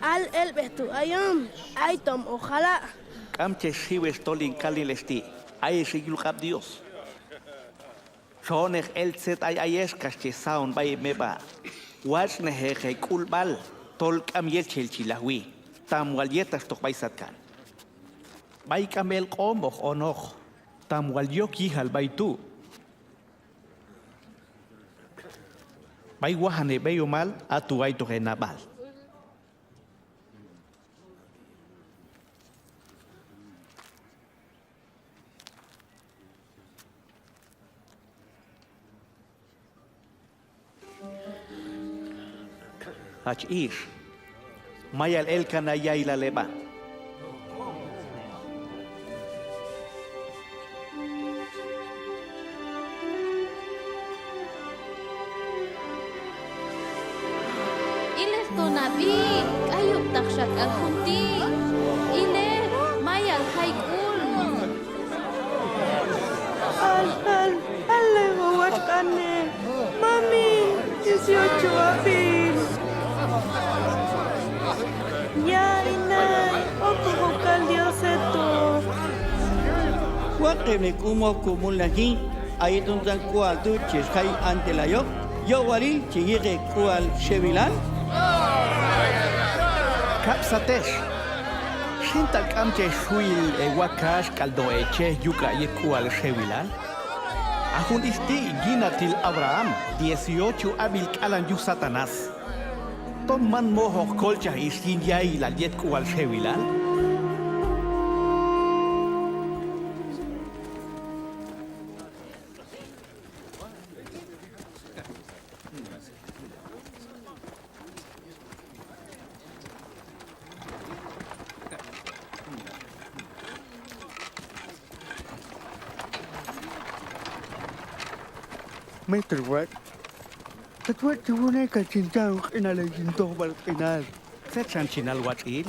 Al elb'ej tu' ayon, aytom hoq jala'. K'am chex xiw ex tol hin kalnel ex ti', ayex ek' yul q'ab' Dios. Txoneq el tzet ay ayex kax che saon b'ay heb' meb'a'. Watx'nejeq hek'ulb'al tol k'am yelchel chi lajwi, tam wal yetaxtoq b'ay satkan. B'ay k'am elq'om hoq onoq, tam wal yok yijal b'ay tu'. B'ay wajan heb'eyomal, a tu' aytoq henab'al. Hach ix, mayal elkan ha ya'ilal heb'a. Ilej ton hab'i, k'ayub'taq xa k'al jun ti'. Ilej, mayal jay k'ul. Al, al, alej howatx' q'anej. Mamin, dieciocho ab'il. Ya inay, okoq ok k'al Dios hetoq. Waqeb' ne k'u moj komulnaji, a yet juntzan k'ual tu' chex jay antelayoq, yowalil che yiqej k'ual xewilal. Kab' sat ex, xin ta k'am chex xuyil hewakax k'al no' hechej yuk'a' yet k'ual xewilal. A jun ix ti' yinatil Abraham, dieciocho ab'il k'alan yuj Satanás. Tom man mojoq kolchaj ix yin ya'ilal yet k'ual xewilal. Maestro watx', tat watx' chi wunej kax chin cha' jun q'inalej yin tojb'al q'inal. Tzet xan chin hal watx'il?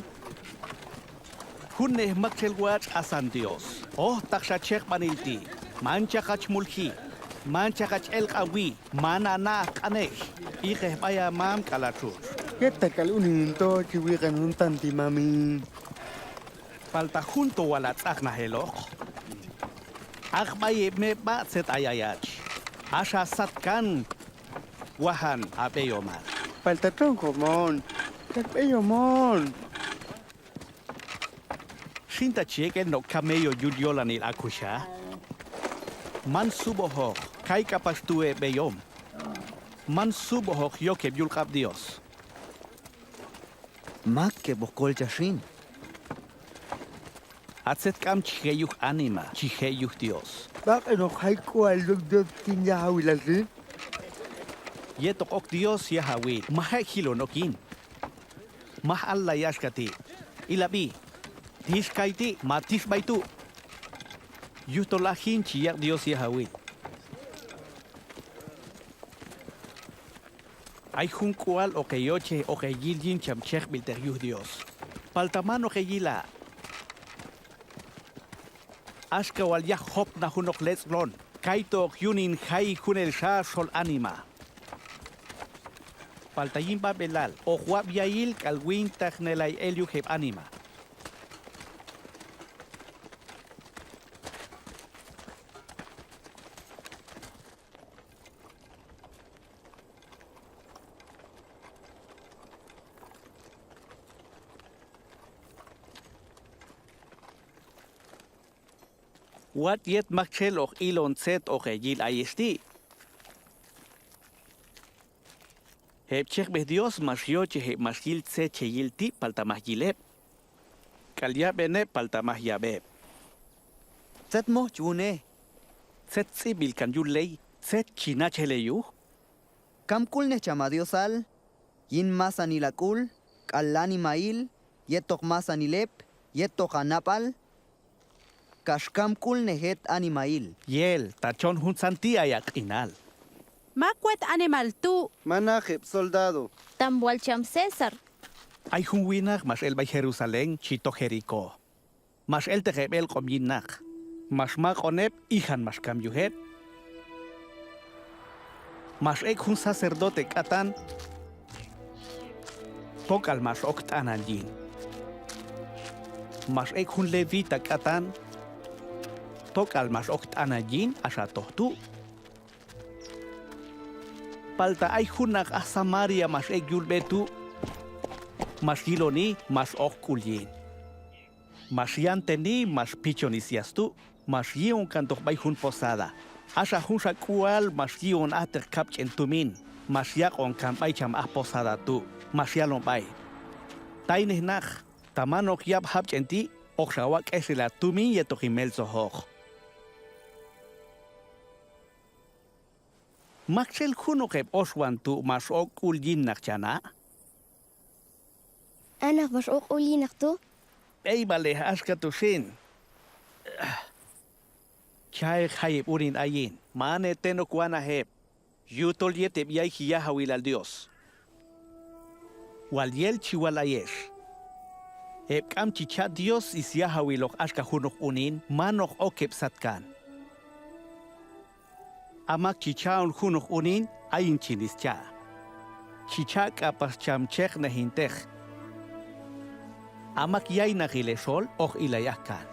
Junnej maktxel watx' hasan Dios. Hojtaqxa chekb'anil ti'. Manchaq hach mulji. Manchaq hach elq'anwi. Man hana' aj q'anej. Iqej b'ay ha mam k'al ha txutx. Yetal k'al unin hin to chi wiqan jun tan ti' mamin. Palta jun to wal ha tz'aqnaj eloq. Aq' b'ay heb' meb'a' tzet ay ayach. Axa satkan wajan ha b'eyomal. Palta txonjom on, tat b'eyom on. Xin ta chi ek' el no' camello yul yolanil akuxa. Man sub'ojoq, kay k'apax tu' heb' b'eyom. Man sub'ojoq yok heb' yul q'ab' Dios. Mak heb' hoq kolchaj xin. Ha tzet k'am chi je' yuj anima, chi je' yuj Dios. B'aq'in hoq jay k'ual yok Dios yin yajawilal xin. Yet hoq ok Dios yajawil, maj ek' jilon ok yin. Maj allay axka ti': Ilab'i, tix kayti' ma tix b'ay tu'. Yujtol ha jin chi yaq' Dios yajawil. Ay jun k'ual hoq heyochej hoq heyil yin cham chejb'ilteq yuj Dios. Palta man hoq heyila'. Axka wal yaj jopnaj junoq letz'lon, kaytu' hoq yun hin jay junelxa xol anima. Palta yin b'ab'elal hoq wab' ya'il k'al wintajnelay el yuj heb' anima. Watx' yet maktxel hoq ilon tzet hoq heyil ayex ti'. Heb' chejb'ej Dios max yochej heb' max yil tzet cheyil ti' palta maj yil heb'. K'al yab'en heb' palta maj yab' heb'. Tzet moj chi wunej? Tzet tz'ib'b'il kan yul ley? Tzet chi nachaj el heyuj? Kamk'ulnej cham ha Diosal yin masanil ha k'ul k'al animahil yetoq masanil heb' yetoq ha nab'al, kax kamk'ulnej het animahil. Yel, ta chon juntzan ti' ay ha q'inal. Mak wet animal tu'? Manaq heb' soldado. Tam wal cham César. Ay jun winaq max el b'ay Jerusalén chi toj Jericó. Max elteq heb' elq'om yin naq. Max maq'on heb', ijan max kam yuj heb'. Max ek' jun sacerdote k'atan, tok'al max ok t'anan yin. Max ek' jun levita k'atan, tok'al max ok t'anan yin, axa toj tu'. Palta ay jun naq aj Samaria max ek' yul b'e tu', max yiloni, max oq' k'ul yin. Max yanteni, max pichoni syas tu', max yi'on kantoq b'ay jun posada. Axa junxa k'ual max yi'on ajteq kab' ch'en tumin, max yaq'on kan b'ay cham aj posada tu', max yalon b'ay: Taynej naq, ta man hoq yab' jab' ch'en ti', hoqxa waq' k'exel ha tumin yetoq hin meltzojoq. Maktxel junoq heb' oxwan tu' max oq' k'ul yin naq cha na'? A naq max oq' k'ul yin naq tu'. B'eyb'alej axka tu' xin. Cha'eq jayeb' unin ayin, man heten ok wanaj heb', yujtol yet heb' yayji yajawilal Dios. Wal yel chi wal ayex, heb' k'am chi cha' Dios syajawiloq axka junoq unin, man hoq ok heb' satkan. A mak chi cha'on junoq unin, ayin chin scha'. Chi cha' k'apax cham chejnej hin teq. A mak yaynaqil hexol, hoq ilay ajkan.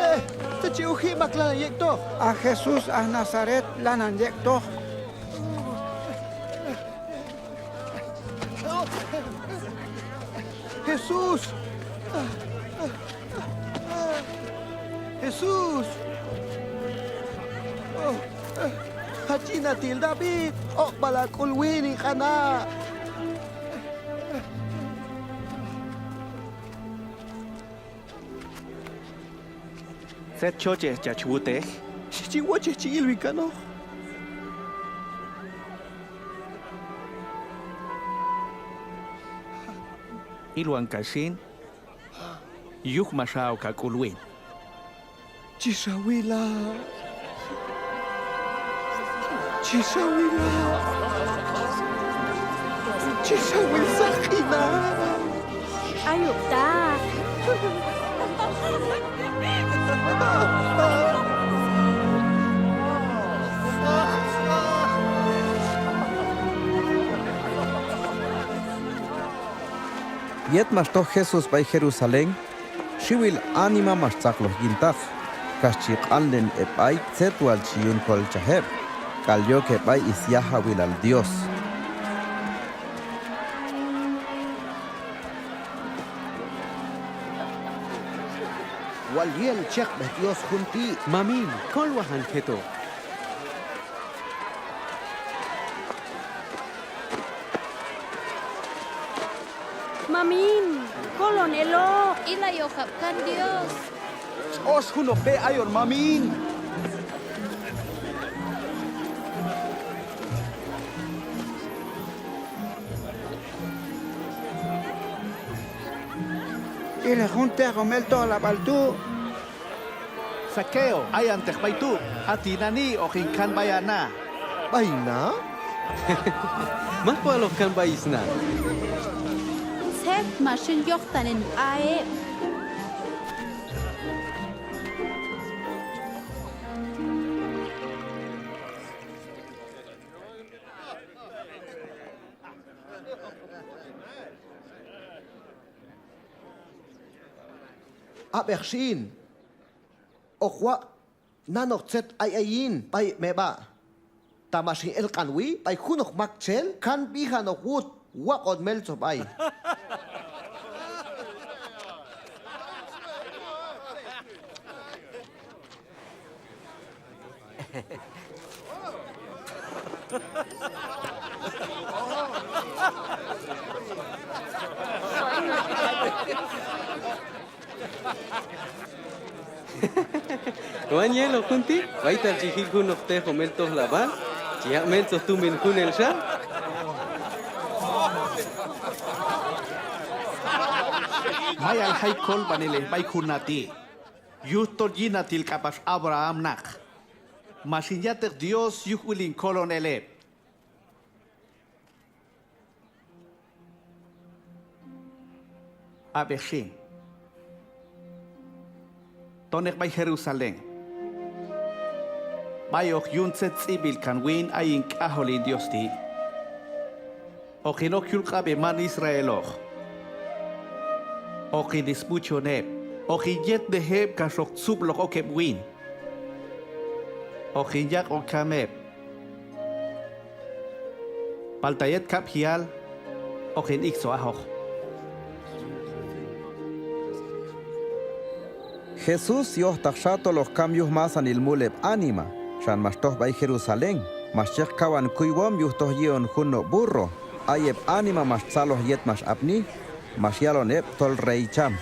Eh, tzet chi uji, mak lanan yek'toq? A Jesús aj Nazaret lanan yek'toq. Jesús. Jesús. Yinatil David, oq'b'al ha k'ul win hin q'ana'. ¿Tzet chochej chach wutej? Xhi chi wochej chi ilwi kanoq. Ilwan kax xin, yuj max ha' ok ha k'ul win. Chi xa wila'. Chi xa wila'. Chi xa wil saq'ina. Ayok ta. Yet max toj Jesús b'ay Jerusalén, xiwil anima max tzaqloj yintaq, kax chi q'anlen heb' b'ay tzet wal chi yun kolchaj heb', k'al yok heb' b'ay syajawilal Dios. Wal yel chekb'ej Dios jun ti'. Mamin, kolwajan jetoq. Mamin, kolon eloq. Ilay ok ab' kan Dios. Tx'ox junoq b'e ayon, mamin. Ilay jun tejom el tojlab'al tu'. Zaqueo, ayanteq b'ay tu', ha tinani' hoq hin kan b'ay ha na. ¿B'ay na? Mak wal hoq kan b'ay sna. Tzet max yun yojtaqnen b'ay heb'. Ab'ej xin, hoq waq' nanoq tzet ay ayin b'ay heb' meb'a'. Ta max hin elq'anwi b'ay junoq maktxel, kan b'ijan hoq wut waq'on meltzoj b'ay. Wan yeloq jun ti', b'aytal chi jil junoq tejom el tojlab'al, chi yaq' meltzoj tumin junelxa. Mayal jay kolb'anilej b'ay jun na ti'. Yujtol yinatil k'apax Abraham naq. Max hin ya'teq Dios yuj ul hin kolon el heb'. Ab'ej xin, toneq b'ay Jerusalén, b'ay hoq yun tzet tz'ib'b'il kan win ayin k'ajol hin Dios ti'. Hoq hin ok yul q'ab' heb' man Israeloq. Hoq hin sb'uchon heb', hoq hin yetnej heb' kax hoq tzub'loq ok heb' win. Hoq hin yaq'on kam heb'. Palta yet kab'jial hoq hin iktzoj ajoq. Jesús yojtaqxa tol hoq kam yuj masanil mul heb' anima, xan max toj b'ay Jerusalén, max cheq kawan kuywom yuj toj yi'on jun no' burro, ay heb' anima max tzaloj yet max apni, max yalon heb' tol rey cham.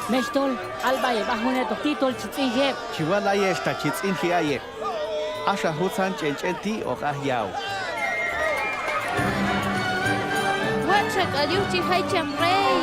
Mextol, al b'ay heb' a jun hetoq ti' tol chi tz'inji heb'. Chi wal ayex ta chi tz'inji ay heb'. Axa juntzan ch'en ch'en ti' hoq aj yaw. Watx'xa k'al yuj chi jay cham rey.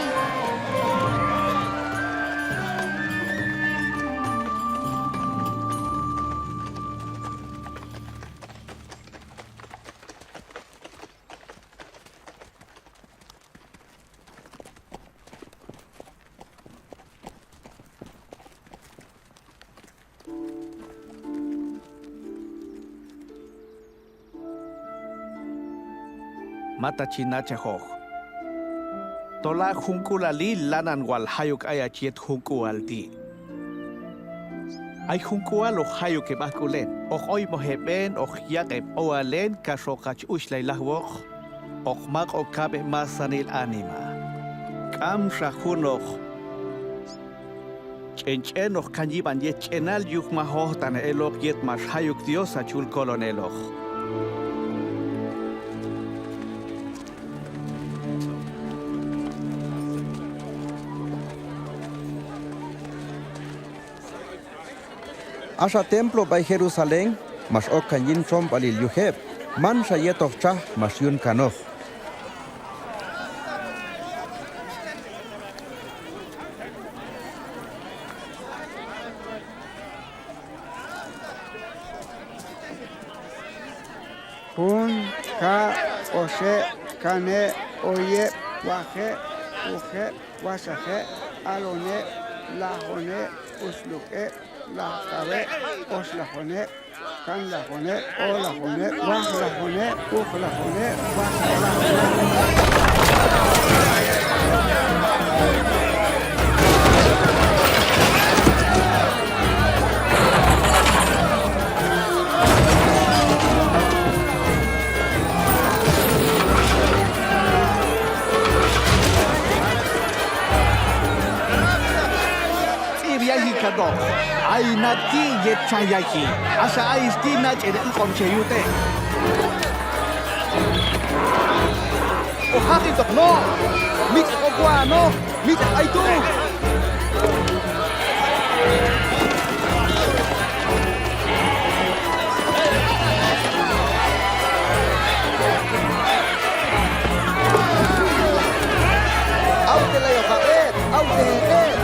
Mata chi nachajoq. Tol a junk'ulalil lanan wal jayok ayach yet jun k'ual ti'. Ay jun k'ual hoq jayok heb' ajk'ul en, hoq oymoj heb' en, hoq yaq' heb' owal en kax hoq hach uchlay lajwoq, hoq maq'on kab' heb' masanil anima. K'amxa junoq ch'en ch'en hoq kan yib'an yet ch'enal yuj maj hojtaqnej eloq yet max jayok Dios hach yul kolon eloq. Axa templo b'ay Jerusalén max ok kan yin txomb'alil yuj heb', manxa yetoq txaj max yun kanoq. Jun, kab', oxeb', kaneb', oyeb', waqeb', uqeb', waxaqeb', aloneb', lajoneb', usluk'eb', lajkaweb', oxlajoneb', kanlajoneb', olajoneb', waqlajoneb', uqlajoneb', waxaqlajoneb'. Tz'ib' yayji kanoq. Ay naq ti' yet txaj yayji. Axa ayex ti' nach'en el q'om che yute'. Hoq jaq'intoq no'. Mitx'oq ok wa'anoq. Mitx'oq b'ay tu'. Awtelayoqab' heb', awtejeq heb'.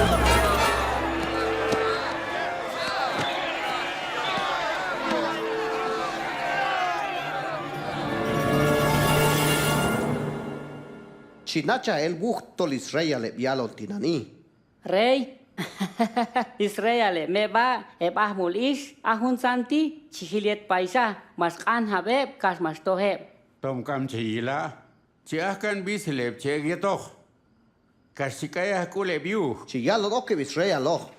Chi nachaj el wuj tol Israel heb' yalon tinani'. Rey, Israel heb' meb'a', heb' ajmul ix, a juntzan ti' chi jil yet payxa, max q'anjab' heb' kax max toj heb'. Tom k'am che yila', chi aj kan b'isil heb' chi ek' yetoq, kax chi k'ay aj k'ul heb' yuj. Chi yalon ok heb' Israeloq.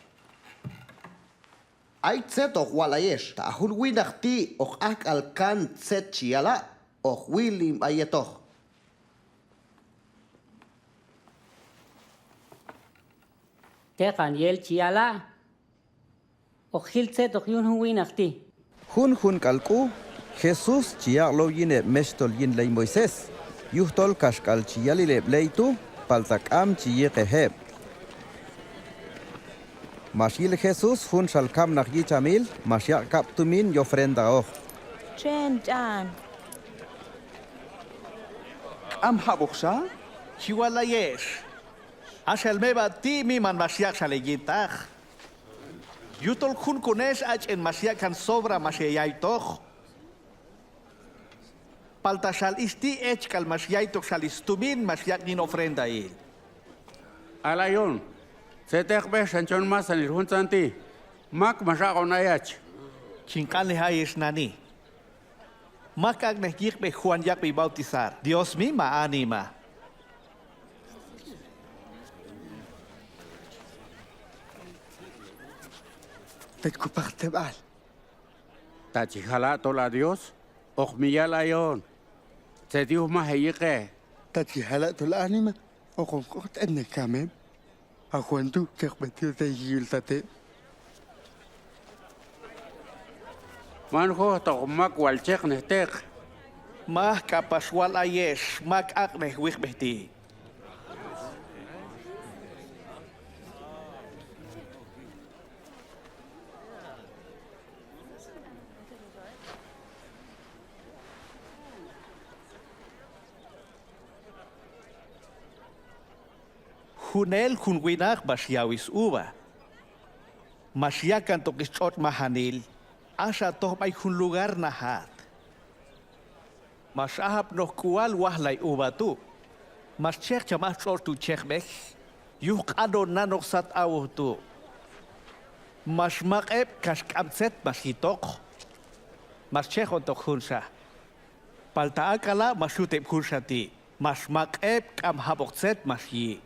Ay tzet hoq wal ayex, ta a jun winaq ti' hoq aj k'al kan tzet chi yala', hoq wil hin b'a yetoq. Teqan yel chi yala', hoq jil tzet hoq yun jun winaq ti'. Junjun k'al k'u, Jesús chi yaq' low yin heb' mexhtol yin ley Moisés, yujtol kaxk'al chi yalil heb' ley tu', palta k'am chi yiqej heb'. Max yil Jesús jun xal kamnaq yichamil, max yaq' kab' tumin yofrendaoq. Txen ch'an. K'am jab'oqxa? Chi wal ayex. Axa el meb'a' ti' miman max yaq' xal heyintaq. Yujtol junjun ex a ch'en max yaq' kan sobra max heyaytoq. Palta xal ix ti' hech k'al max yaytoq xal ix stumin max yaq' yin ofrendail. Al ayon, tzet ek'b'ej xan chon masanil juntzan ti', mak max aq'on ayach. Chin q'anlej ayex nani'. Mak ak'nej yiqb'ej Juan yaq'b'i bautizar, Dios mi ma anima? Tet ko pajteb'al. Ta chi jala' tol a Dios, hoq mi yal ayon. Tzet yuj maj heyiqej. Ta chi jala' tol anima, hoqon k'ojt'eb'nej kam heb'. A Juan tu' teqb'ej Dios yayji yul tat heb'. Man jojtaqoq mak wal cheqnej teq. Maj k'apax wal ayex, mak aq'nej wiqb'ej ti'. Junel jun winaq max yaw is uva. Max ya' kantoq is tx'otx' majanil, axa toj b'ay jun lugar najat. Max aj apnoq k'ual wajlay uva tu'. Max cheq cham aj tx'otx' tu' cheqb'ej, yuj q'anon nanoq sat awoj tu'. Max maq' heb' kax k'am tzet max yitoq. Max cheqontoq junxa. Palta ak'ala' max yut heb' junxa ti', max maq' heb', k'am jab'oq tzet max yi'.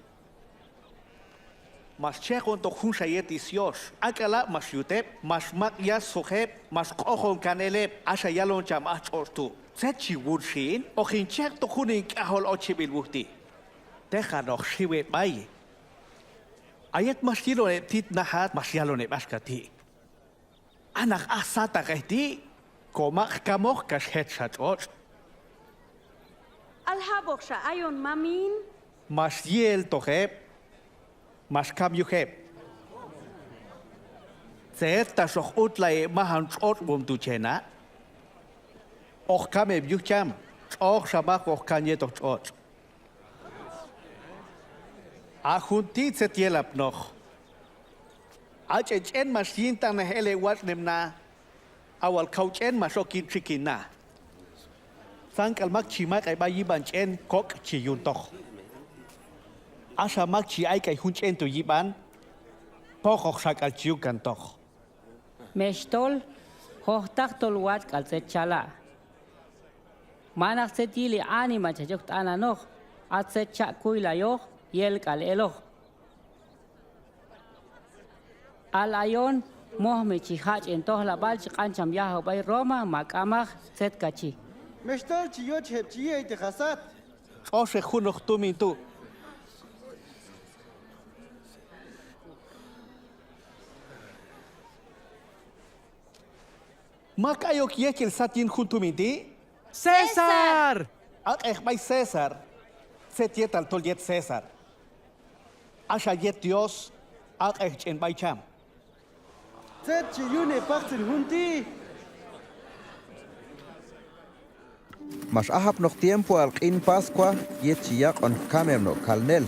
Max cheqontoq junxa yet is yox, ak'ala' max yut heb', max maq' yasjoq heb', max q'ojon kan el heb'. Axa yalon cham aj tx'otx' tu': ¿Tzet chi wun xin? Hoq hin cheqtoq jun hin k'ajol ocheb'il wuj ti'. Teqan hoq xiw heb' b'ay. A yet max yilon heb' tit najat, max yalon heb' axka ti': A naq aj sataqej ti', ko maq' kamoq kax jetxa tx'otx'. ¿Al jab'oqxa ayon, mamin? Max yi'eltoq heb', max kam yuj heb': ¿Tzet tax hoq utlay heb' majan tx'otx'wom tu' che na'? Hoq kam heb' yuj cham, tx'oqxa mak hoq kan yetoq tx'otx'. A jun ti' tzet yelapnoq. A ch'en ch'en max yintaqnej el heb' watx'nem na, a wal kaw ch'en max ok yin txikin na. Tzan k'al mak chi maq'ay b'ay yib'an ch'en, kok' chi yuntoq. Axa mak chi ayk'ay jun ch'en tu' yib'an, poqoqxa k'al chi yun kantoq. Mextol, jojtaq tol watx' k'al tzet chala'. Manaq tzet yili anima chach ok t'ananoq, a tzet cha' kuylayoq, yel k'al eloq. Al ayon, moj mi chi ja' ch'en tojlab'al chi q'an cham yajaw b'ay Roma ma k'amaq, tzet ka chi. Mextol, chi yochej heb' chi yi'ayteq ha sat. Tx'oxej junoq tumin tu'. ¿Mak ayok yechel sat yin jun tumin ti'? ¡César! Aq'ej b'ay César tzet yetal tol yet César. Axa yet Dios, aq'ej ch'en b'ay cham. ¿Tzet chi yune' paqtzen jun ti'? Max aj apnoq tiempoal q'in Pascua yet chi yaq'on kam heb' no' kalnel.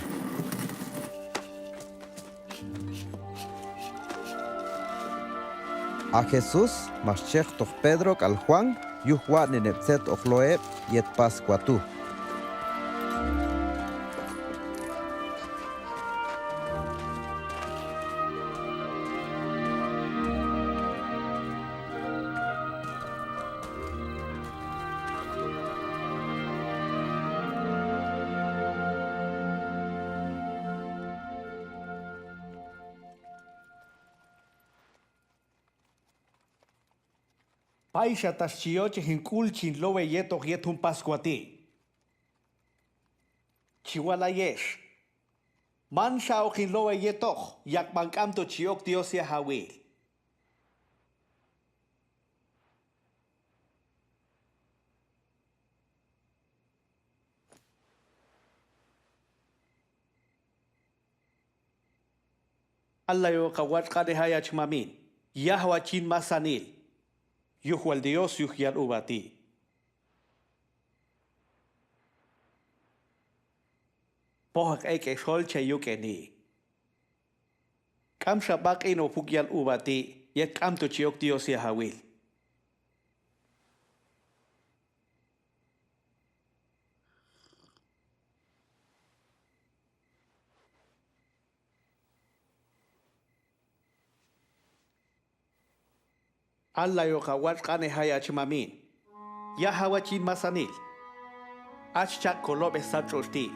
A Jesús max cheqtoq Pedro k'al Juan yuj watx'nen heb' tzet hoq lo' heb' yet Pascua tu'. Payxa tax chi yochej hin k'ul chin low heyetoq yet jun Pascua ti'. Chi wal ayex, manxa hoqin low heyetoq yaqb'an k'amto chi ok Dios yajawil. Allayoq ha watx' q'anej hayach mamin, yaj hawach yin masanil, yuj wal Dios yuj yal uva ti'. Pojaq ek' hexol che yuk'eni. K'amxa b'aq'in hoq puk' yal uva ti' yet k'amto chi ok Dios yajawil. Allayoq ha watx' q'anej hayach mamin, yaj hawach yin masanil. Hach chaq' ko lob'ej sat tx'otx' ti'.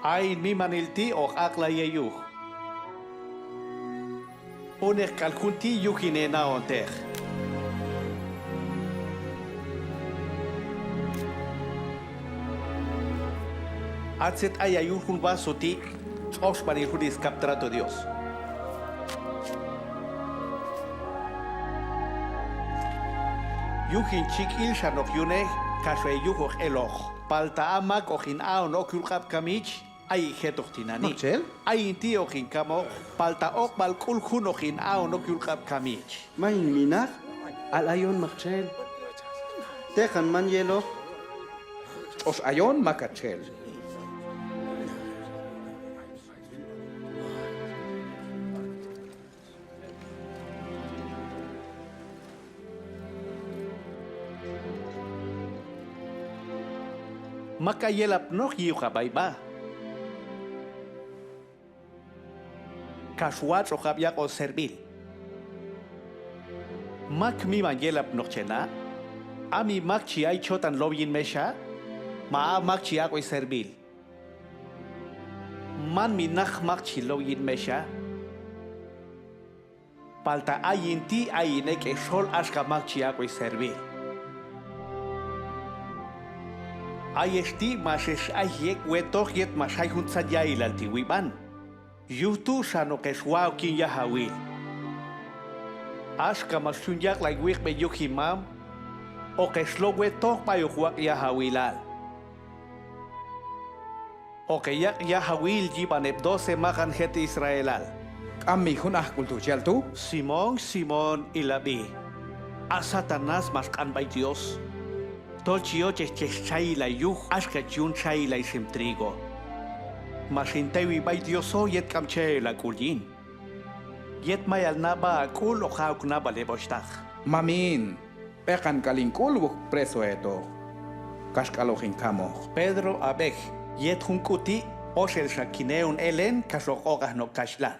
A hin mimanil ti' hoq aq'lay heyuj. Unej k'al jun ti' yuj hin hena'onteq. A tzet ayay yul jun vaso ti', tx'oxb'anil jun skab' trato Dios. Yuj hin chik'il xan hoq yunej, kax heyujoq eloq. Palta a mak hoq hin a'on ok yul q'ab' kamich, ayik' jetoq tinani'. Maktxel? A hin ti' hoq hin kamoq, palta oq'b'al k'ul jun hoq hin a'on ok yul q'ab' kamich. Man hin minaq, al ayon maktxel. Teqan man yeloq. Tx'ox ayon maktxel. Mak ay yelapnoq yi'oq ha b'ay b'a. kax watx'oqab' yaq'on servil. ¿Mak miman yelapnoq che na'? ¿A mi mak chi ay chotan low yin mexha? ¿Ma a mak chi aq'wi servil? Man mi naq mak chi low yin mexha, palta ayin ti' ayin ek' hexol axka mak chi aq'wi servil. Ayex ti' max ex ayji ek' wetoq yet max ay juntzan yailal ti' wib'an. Yuj tu' xan hoqex wa' ok yin yajawil. Axka max yun yaq'lay wiqb'ej yuj hin mam, hoqex low wetoq b'ay hoq waq' yajawilal. Hoq heyaq' yajawil yib'an heb' doce maqan jet Israelal. K'am mi jun ajk'ul tu' chi yal tu'? Simón, Simón, ilab'i. A Satanás max q'an b'ay Dios tol chi yochej chex txayilay yuj axka chi yun txayilay ixim trigo. Max hin tewi b'ay Dioso yet k'am cha'el ha k'ul yin. Yet mayal nab'a ha k'ul hoq ha' ok nab'al heb' oxhtaq. Mamin, b'eqan k'al hin k'ul wok preso hetoq, kaxk'al hoq hin kamoq. Pedro, ab'ej, yet jun k'u ti' oxelxa kin eon elen kax hoq oq'aj no' kaxhlan.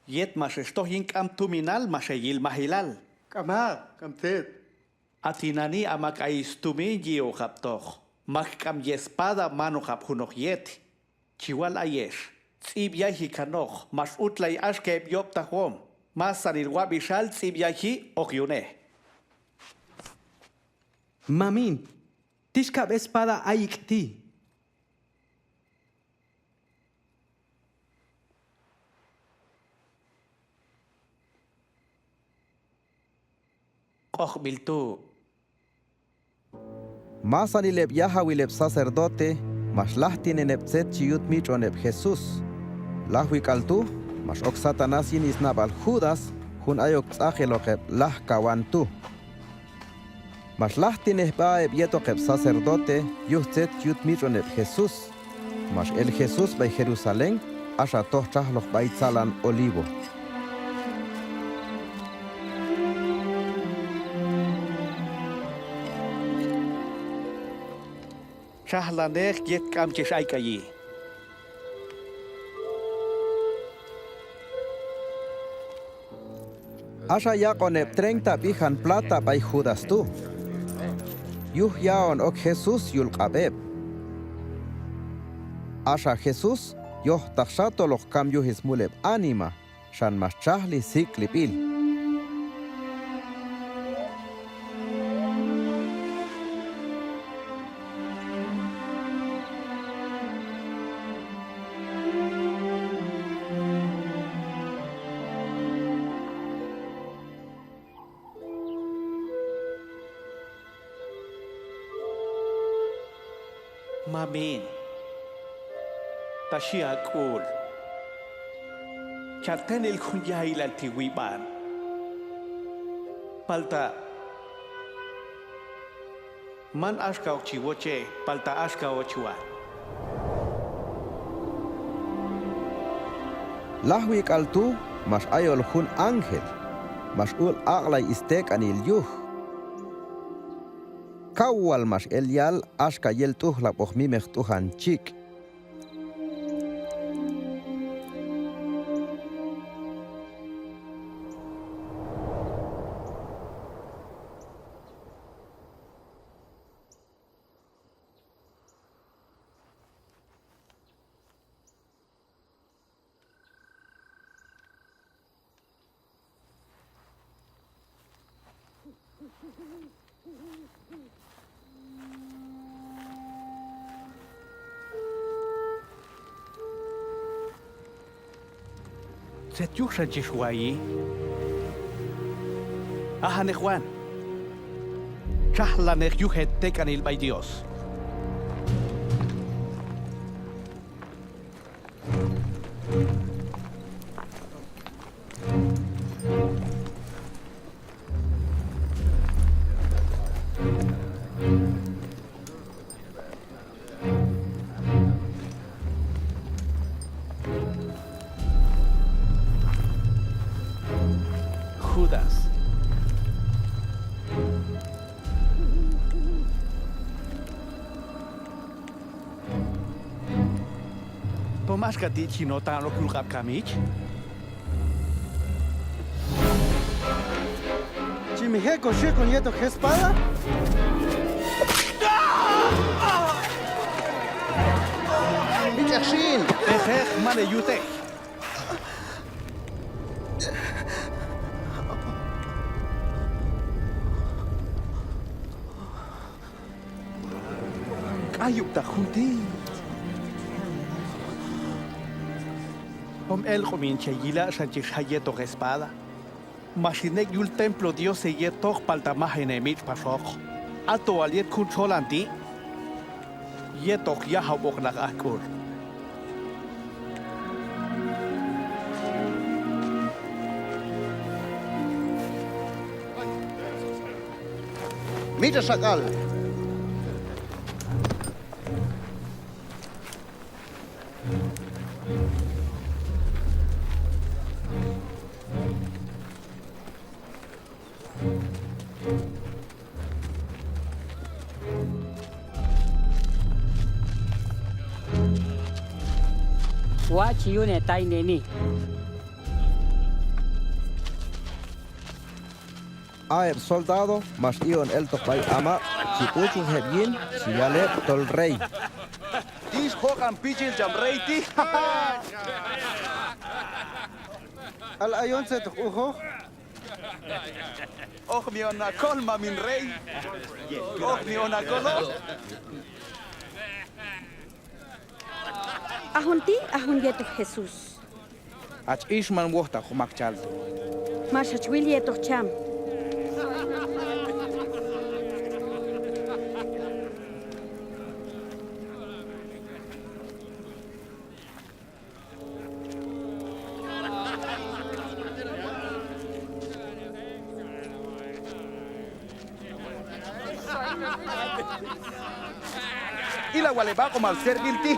Yet max ex toj yin k'am tuminal max heyil majilal. K'amaq, k'am tzet. A tinani' a mak ay stumin yi'oqab' toq, mak k'am yespada manoqab' junoq yet. Chi wal ayex, tz'ib' yayji kanoq max utlay axka heb' yob'taqwom, masanil wab'ixal tz'ib' yayji hoq yunej. Mamin, tix kab' espada ayik' ti'. Q'ojb'il tu'. Masanil heb' yajawil heb' sacerdote max lajtinen heb' tzet chi yut mitx'on heb' Jesús. Lajwi k'al tu' max ok Satanás yin snab'al Judas, jun ayok tz'aqiloq heb' lajkawan tu'. Max lajtinej sb'a heb' yetoq heb' sacerdote yuj tzet chi yut mitx'on heb' Jesús. Max el Jesús b'ay Jerusalén, axa toj txajloq b'ay tzalan Olivo. Txajlaneq yet k'am chex ayk'ayi. Axa yaq'on heb' treinta b'ijan plata b'ay Judas tu', yuj yaon ok Jesús yul q'ab' heb'. Axa Jesús yojtaqxa tol hoq kam yuj smul heb' anima, xan max txajli sik'lib'il. Mamin, ta xhi ha k'ul, cha tenel jun yailal ti' wib'an. Palta man axka ok chi woche, palta axka och wal. Lajwi k'al tu' max ayol jun ángel, max ul aq'lay stek'anil yuj. Kaw wal max el yal axka yel t'ujlab'oq mimeq t'ujan chik'. Tzet yuj xan chex wayi? Ajaneq wan, txajlaneq yuj hetek'anil b'ay Dios. Judas. Tom axka ti' chi no tan ok yul q'ab' kamich? Chi mi je' ko xikon yetoq jespada? Mitx'ej xin. Ejej, man heyutej. K'ayub'taq jun ti'. Tom elq'om hin che yila' xan chi jay yetoq espada. Max hin ek' yul templo Dios heyetoq, palta maj hin hemitx' paxoq. Ato wal yet jun txolan ti' yetoq yajawb'oq naq aj k'ul. Mitx'exa k'al. Watx' chi yun hetayneni. A heb' soldado max i'on eltoq b'ay amaq', chi b'uchwaj heb' yin, chi yal heb' tol rey. Tix joq'an pichil cham rey ti'. K'al ayon tzet hoq ujoq. Hoq mi on ha kol, mamin rey. Hoq mi on ha koloq. A jun ti', a jun yetoq Jesús. Hach ix, man wojtaqoq mak chal tu'. Max hach wil yetoq cham. Ila wal heb' aq'omal servil ti'.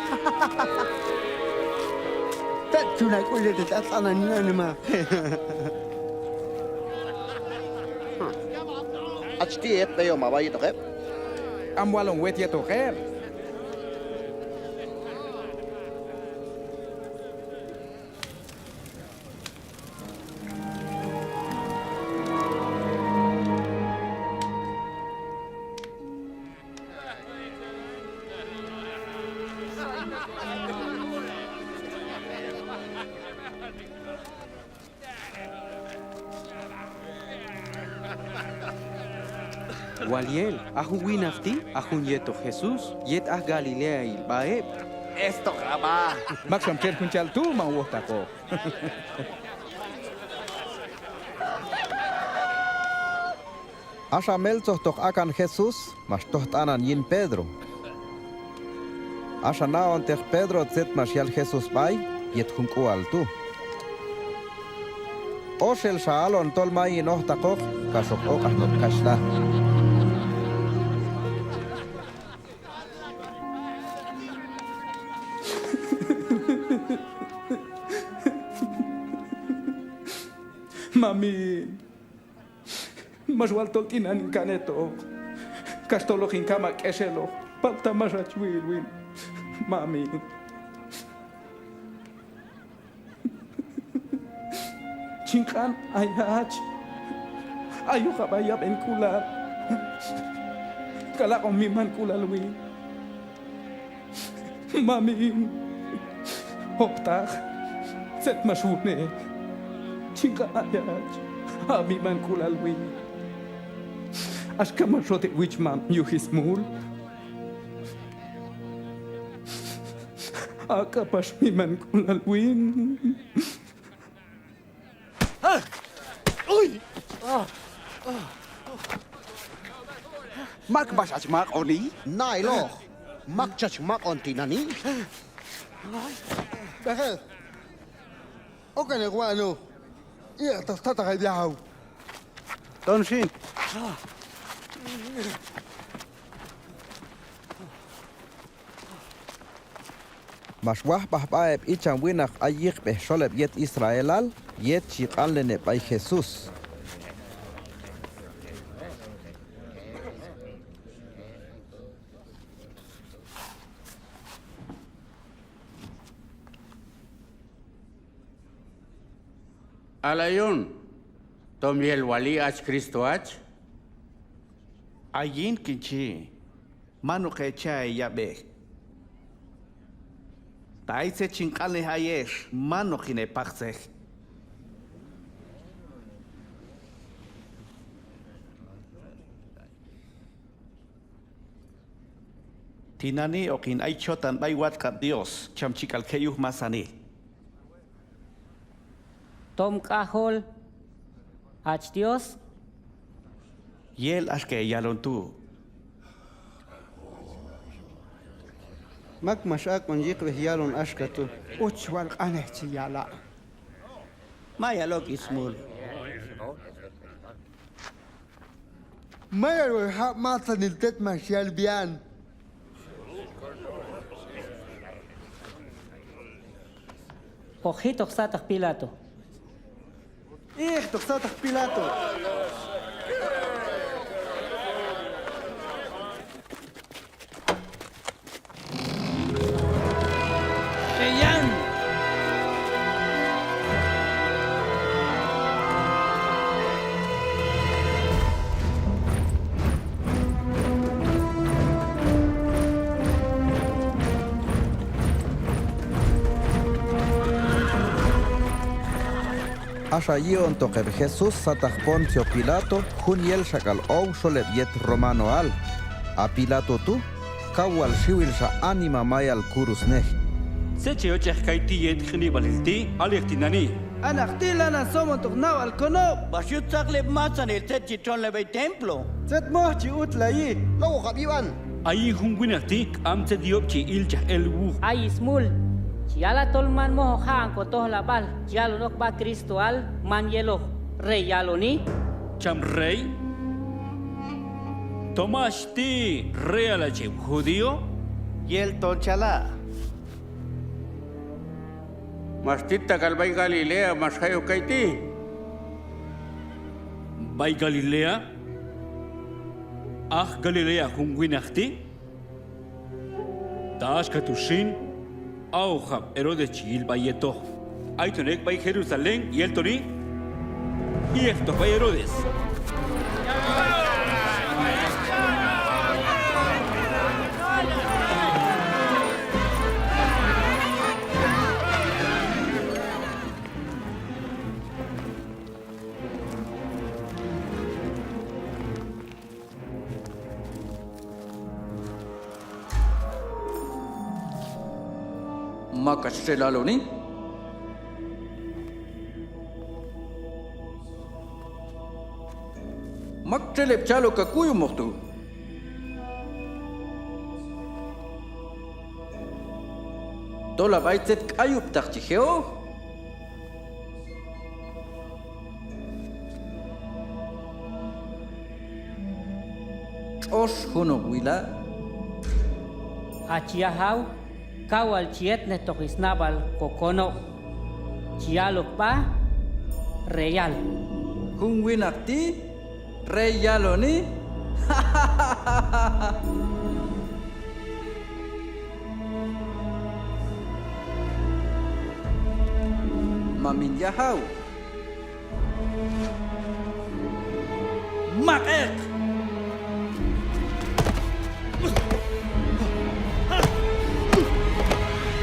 Tzet chun ha k'ul yet hach t'anan yin anima. Hach ti' heyet b'eyom ha b'a yetoq heb'. K'am walon wet yetoq heb'. Wal yel, a jun winaq ti', a jun yetoq Jesús, yet aj Galileail b'a heb'. Estoq ha b'a. Mak xam txel jun chal tu', man wojtaqoq. Axa meltzojtoq akan Jesús, max toj t'anan yin Pedro. Axa na'onteq Pedro tzet max yal Jesús b'ay yet jun k'ual tu'. Oxelxa halon tol mayin ojtaqoq, kax hoq oq'aj no' kaxhla. Mamin, max wal tol tinani' hin kan hetoq, kax tol hoq hin kam ha k'exeloq, palta max hach wil win, mamin. Chin q'an ayach, ayoq ha b'a yab'en k'ulal, k'al aq'om miman k'ulal win. Mamin, ojtaq, tzet max wunej, chin q'an ayach, ha miman k'ulal win. Axka max hot heb' wichmam yuj smul, ha k'apax miman k'ulal win. Mak max hach maq'oni? Na'iloq, mak chach maq'on tinani'. B'ejel, okan ek' wa'noq, iq'taq tataq heb' yajaw. Ton xin. Max wajb'aj sb'a heb' icham winaq ay yiqb'ej xol heb' yet Israelal, yet chi q'anlen heb' b'ay Jesús. Al ayon, tom yel wali hach Cristo hach? Ayin kin chi, man hoq hecha' heyab'ej. Ta ay tzet chin q'anlej ayex, man hoq hin hepaqtzej. Tinani' hoqin ay chotan b'ay watx' q'ab' Dios, cham chi k'al je' yuj masanil. Tom k'ajol hach Dios. Yel axka heyalon tu'. Mak max aq'on yiqb'ej yalon axka tu'. Uch wal q'anej chi yala'. Mayal ok smul. Mayal wal jab' masanil tzet max yal b'ian. Hoq jitoq sataq Pilato. Ijtoq sataq Pilato. Axa yi'ontoq heb' Jesús sataq Poncio Pilato, jun yelxak'al ow xol heb' yet romanoal. A Pilato tu', kaw wal xiwil xa anima mayal kurusnej. Tzet che yochej kayti' yet q'inib'alil ti', alej tinani'. A naq ti' lanan somontoq nab'al konob'. Max yut tzaqleb' masanil tzet chi txonlay b'ay templo. Tzet moj chi utlayi. Lok'oqab' yib'an. A yin jun winaq ti' k'am tzet yob' chi ilchaj el wuj. Ay smul, chi yala tol man mojoq ja'on kotojlab'al, chi yalon ok sb'a Cristoal, man yeloq rey yaloni. Cham rey? Tom hach ti' reyal hach heb' judío? Yel ton chala'. Max tit tak'al b'ay Galilea max jay ok kayti'. B'ay Galilea? Aj Galilea jun winaq ti'? Ta axka tu' xin, a ojab' Herodes chi yil b'ay yetoq. Ayton ek' b'ay Jerusalén, yel toni, ijtoq b'ay Herodes. Mak hach txel haloni? Mak txel heb' chaloq ha kuyumoq tu'? Tol ha b'ay tzet k'ayub'taq chi je' oq. Tx'ox junoq wila'. Hach yajaw, kaw wal chi yetnejtoq snab'al kokonob', chi yal ok sb'a reyal. Jun winaq ti' rey yaloni. Mamin yajaw. Mak ek'.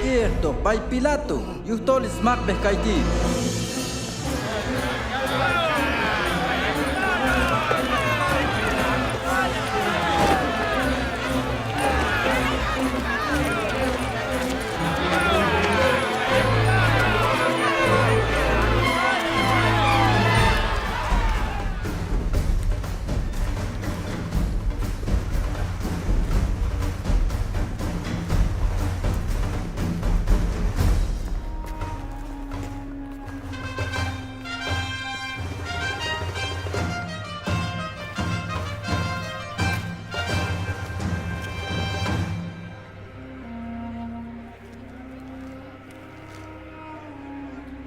Ijtoq b'ay Pilato yujtol smaqb'ej kayti'.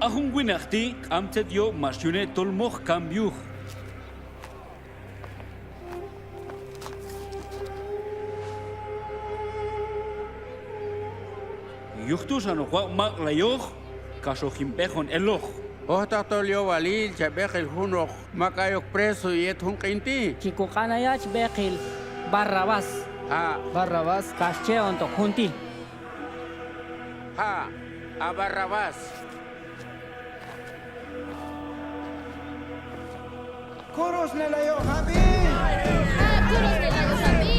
A jun winaq ti' k'am tzet yob' max yune' tol moj kam yuj. Yuj tu' xan hoq waq' maq'layoq kax hoq hin b'ejon eloq. Ojtaq tol yowalil cha b'eqil junoq mak ayok preso yet jun q'in ti'. Chi koq'an ayach b'eqil Barrabás. Ha'. Barrabás. Kax che'ontoq jun ti'. Ha', a Barrabás. Kurusnelayoqab'i. Kurusnelayoqab'i.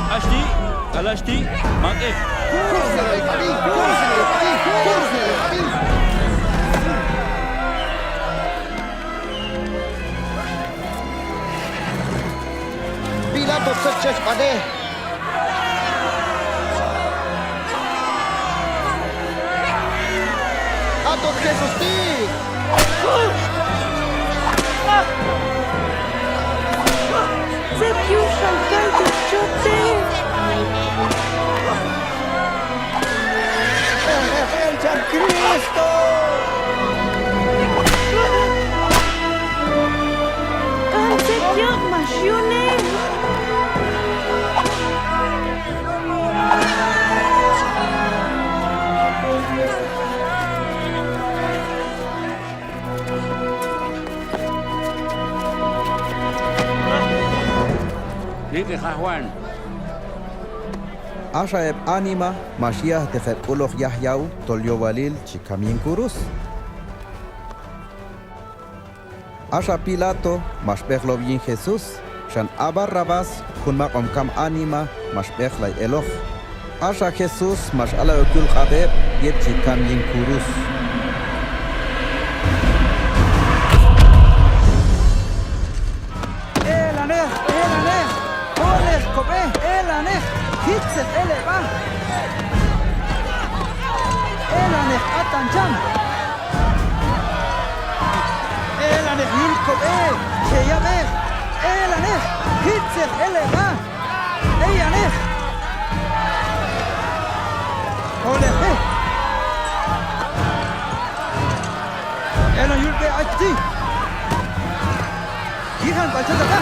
Hach ti', k'al hach ti', maq'ej. Kurusnelayoqab'i, kurusnelayoqab'i, kurusnelayoqab'i. Pilato tzet ch'exb'anej. Aton Jesús ti'. Tzet yuxan kay tu' chot ti'. Ejel cham Cristo. K'am tzet yoq' max yune'. Nik' ex aj Juan. Axa heb' anima max yi'ajteq heb' k'uloq yaj yaw tol yowalil chi kam yin kurus. Axa Pilato max b'eqlow yin Jesús, xan a Barrabás, jun maq'om kam anima, max b'eqlay eloq. Axa Jesús max alay ok yul q'ab' heb' yet chi kam yin kurus. Elaneq, elaneq, koleq kob'e, elaneq, jitzeq el heb'a. Elaneq atan cham. Elaneq yul kob'e, che yab'eq. Elaneq, jitzeq el heb'a. Eyaneq. Koleq b'e. Elan yul b'e hach ti'. Yijan b'ay chat hab'a.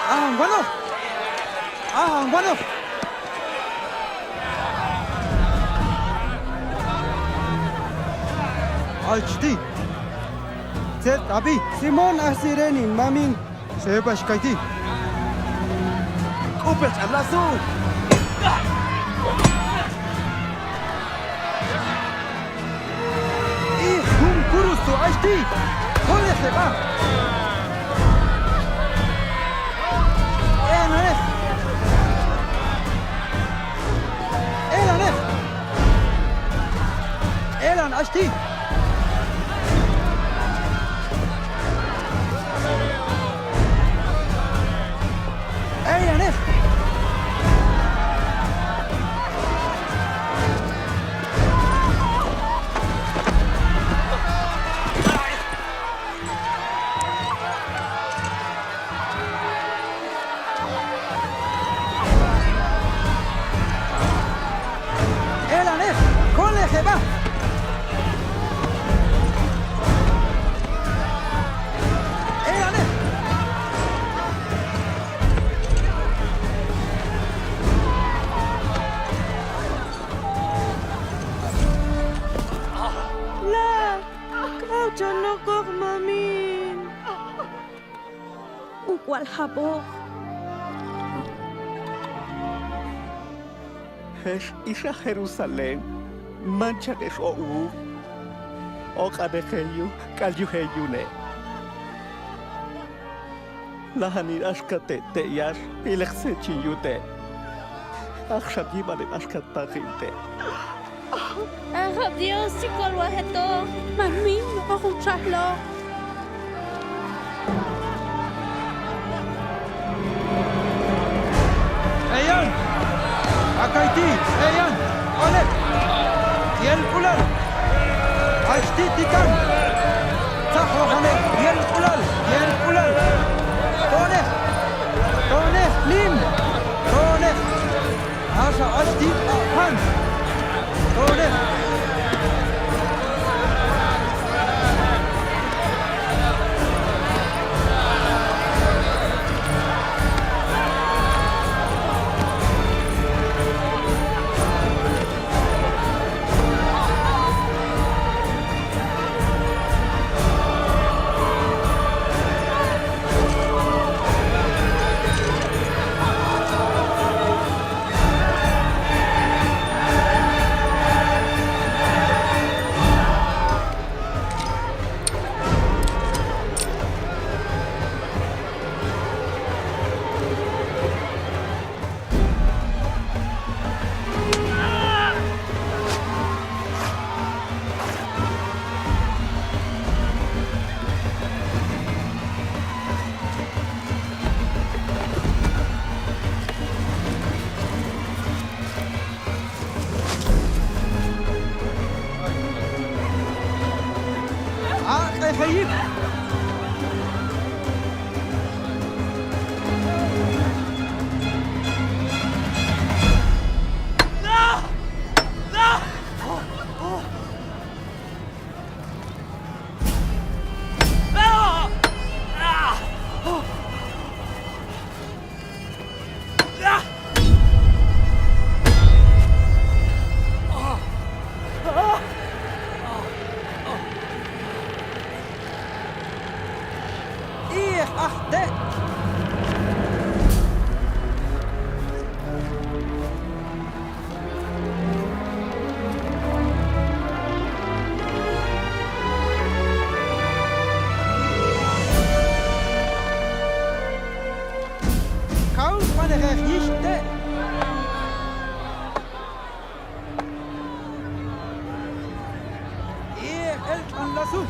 Ajan wanoq. Ajan wanoq. Hach ti'. Tzet ab'i? Simón, aj Cirene hin mamin. Seb'ax kay ti'. K'upex ch'an lasu. Ix jun kurus tu' hach ti'. Koleq heb'a. Elaneq. Elaneq. Elan hach ti'. Eyaneq. Elaneq, koleq heb'a. Elaneq. La, k'am chon okoq mamin. Uk'wal jab'oq. Hex ix aj Jerusalén, manchaq hex oq' wuj. Oq'aneq heyuj k'al yuj heyune'. Lajan hin axka te' te' yax, ileq tzet chin yute'. Axa yib'an heb' axka taqin te'. Ajab' Dios, chi kolwaj hetoq. Mamin, hoq jun txajloq. Eyan, a kayti', eyan, k'oleq, yelk'ulal, hach ti' tikan, tzaqoqaneq, yelk'ulal, yelk'ulal, toneq, toneq, lim, toneq. Axa hach ti' aq'pan. Toneq. Ij, aj te'. Kaw, manejeq yich te'. Ij, eltx'an lasu.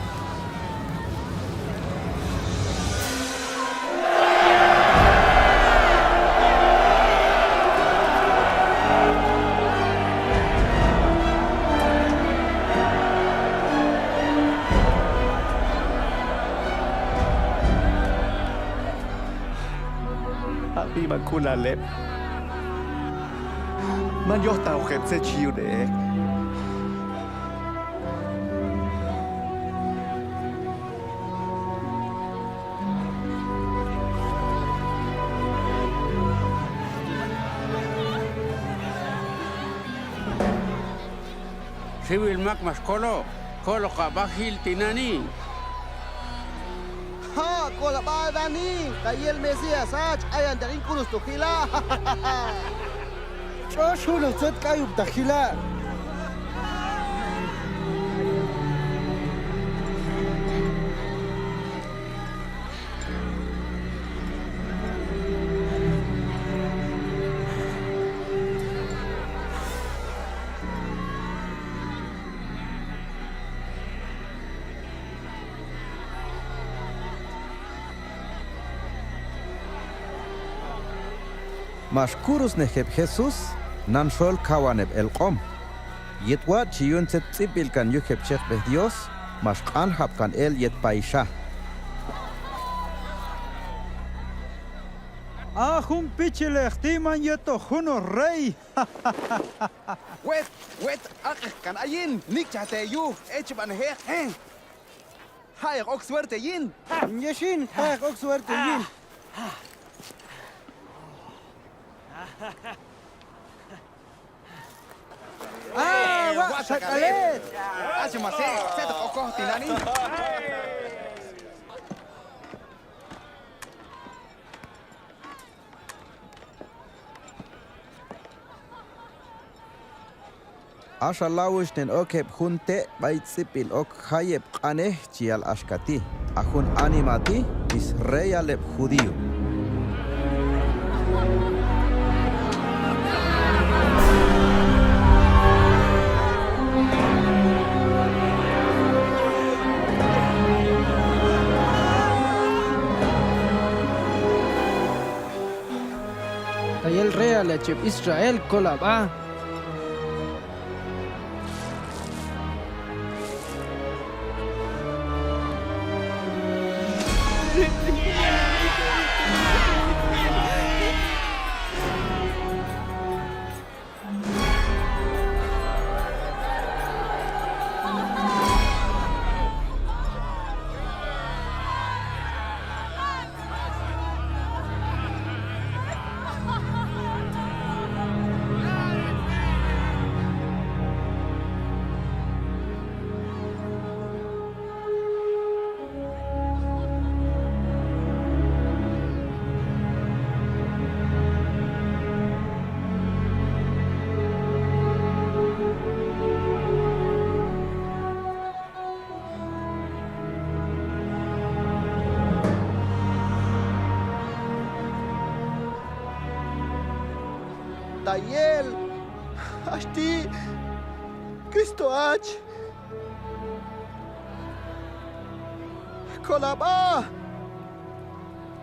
A b'i ma k'ulal heb'. Man yojtaqoq heb' tzet chi yune' heb'. Xiwil mak max kolo, kolo ka b'a jil tinani'. Ha, kolo b'a nani, ta yel Mesías hach, ayanteq yin kurus tu' jila'. Tx'ox junoq tzet k'ayub'taq jila'. Max kurusnej heb' Jesús nan xol kawan heb' elq'om. Yet watx' chi yun tzet tz'ib'b'il kan yuj heb' chekb'ej Dios, max q'anjab' kan el yet payxa. A jun pichilej ti' man yetoq junoq rey. Wet, wet, aq'ek kan ayin, nik'chaj te' yuj, echb'anejeq, eh. Ja'eq ok suerte yin. Yexin, ja'eq ok suerte yin. Ah, wa' xa k'al et. Axa ma se, tzet hoq okoj tinani'. Axa lawuxnen ok heb' jun te' b'ay tz'ib'b'il ok jayeb' q'anej chi yal axka ti': A jun anima ti' is reyal heb' judío. Ta yel reyal hach heb' Israel, kola' b'a. Ta yel hach ti' Cristo hach, kola' b'a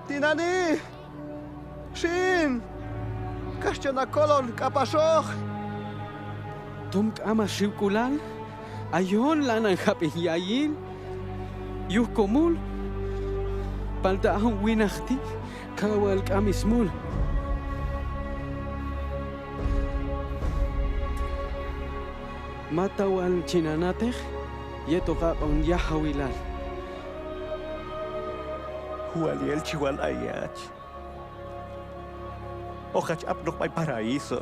tinani'. Xin, kax chon ha kolon k'apaxoq. Tom k'am ha xiwk'ulal, hayon lanan jab'en yayil. yuj komul, palta a jun winaq ti' kaw wal k'am smul. Mata wal chi nanatej yet hoq aq'on yajawilal. Wal yel chi wal ayach. Hoq hach apnoq b'ay paraíso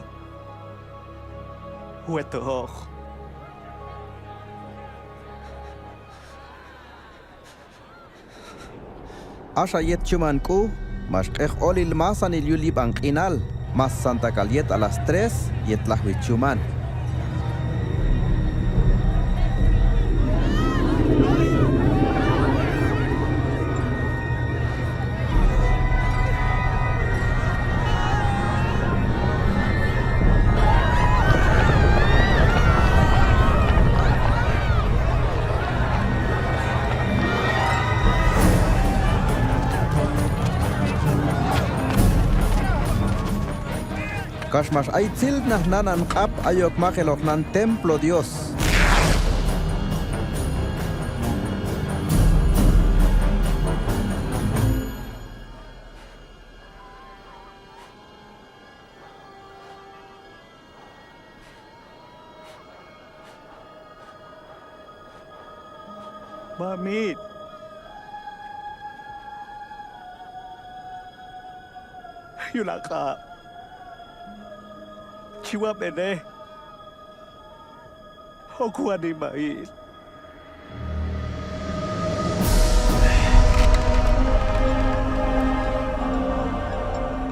wetoq. Axa yet chuman k'u, max q'eq olil masanil yul yib'an q'inal, masanta k'al yet a las tres yet lajwi chuman. Kax max ay tzilnaj nanan q'ap ayok maqeloq nan templo Dios. Mamin, yul haq'ab' chi wab'enej ok wanimail.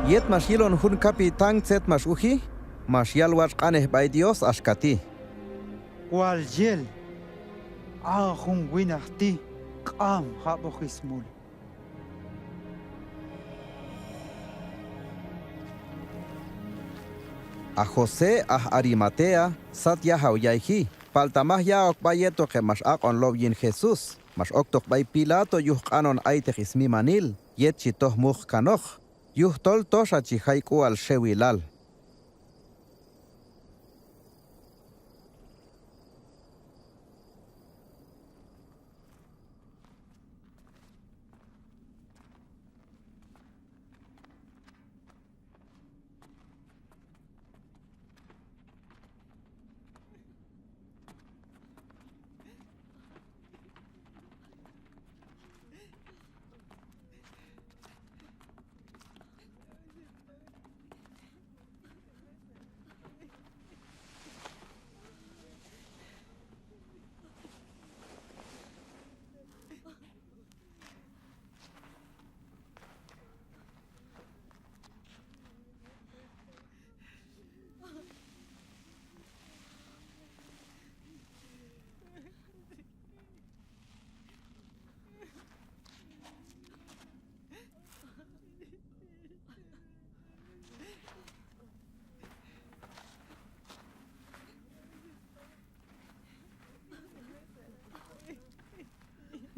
Yet max yilon jun capitán tzet max uji, max yal watx' q'anej b'ay Dios axka ti': Wal yel, a jun winaq ti' k'am jab'oq smul. A José aj Arimatea sat yajaw yayji, palta maj ya'ok b'a yetoq heb' max aq'on low yin Jesús, max oktoq b'ay Pilato yuj q'anon ayteq smimanil yet chi toj muq kanoq, yujtol toxa chi jay k'ual xewilal.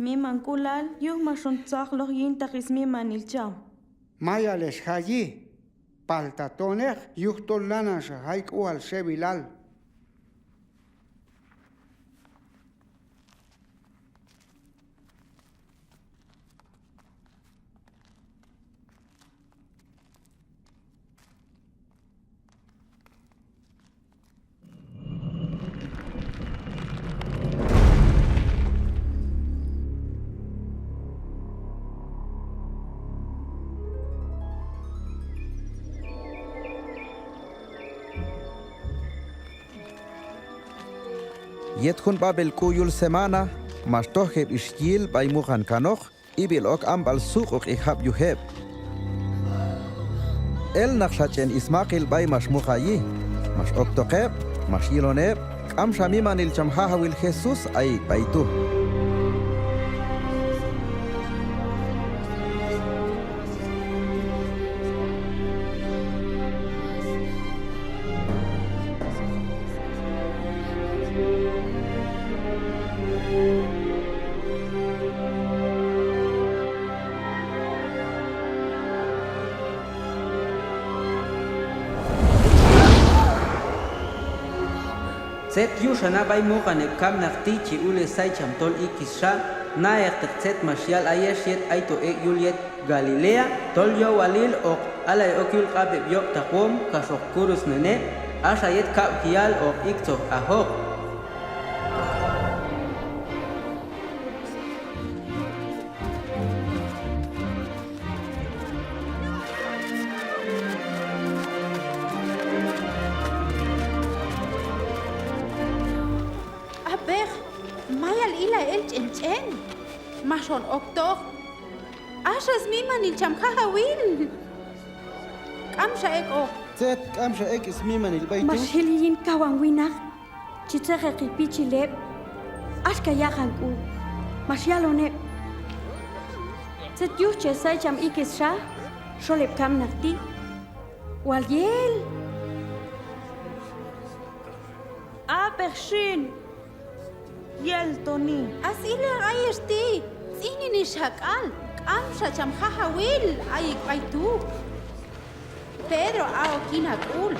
Mimank'ulal, yuj max on tzaqloj yintaq smimanil cham. Mayal ex jayi, palta tonej yujtol lanan xa jay k'ual xewilal. Yet jun b'ab'el k'u yul semana, max toj heb' ix yil b'ay muqan kanoq, ib'il ok amb'al suq'uq'i jab' yuj heb'. Elnaqxa ch'en smaqil b'ay max muqayi. Max oktoq heb', max yilon heb', k'amxa mimanil cham Jajawil Jesús ayik' b'ay tu'. Tzet yuxan ha b'ay muqan heb' kamnaq ti' chi ul hesay cham tol ikis xa, Na'ekteq tzet max yal ayex yet ayto ek' yul yet Galilea, tol yowalil hoq alay ok yul sq'ab' heb' yob'taqwom kax hoq kurusnen heb', axa yet kab'jial hoq iktzoj ajoq. Ab'ej, mayal ilay el ch'en ch'en. Max on oktoq. Axa smimanil cham Jajawil. K'amxa ek'oq. Tzet k'amxa ek' smimanil b'ay tu'? Max jil yin kawan winaq chi tzeqeqil pichil heb', axka yaqan k'u. Max yalon heb': Tzet yuj che say cham ikis xa xol heb' kamnaq ti'. Wal yel. Ab'ej xin, yel toni. Ax ilay ayex ti', tz'inini xak'al, k'amxa cham Jajawil ayik' b'ay tu'. Pedro, a' ok yin ak'ul.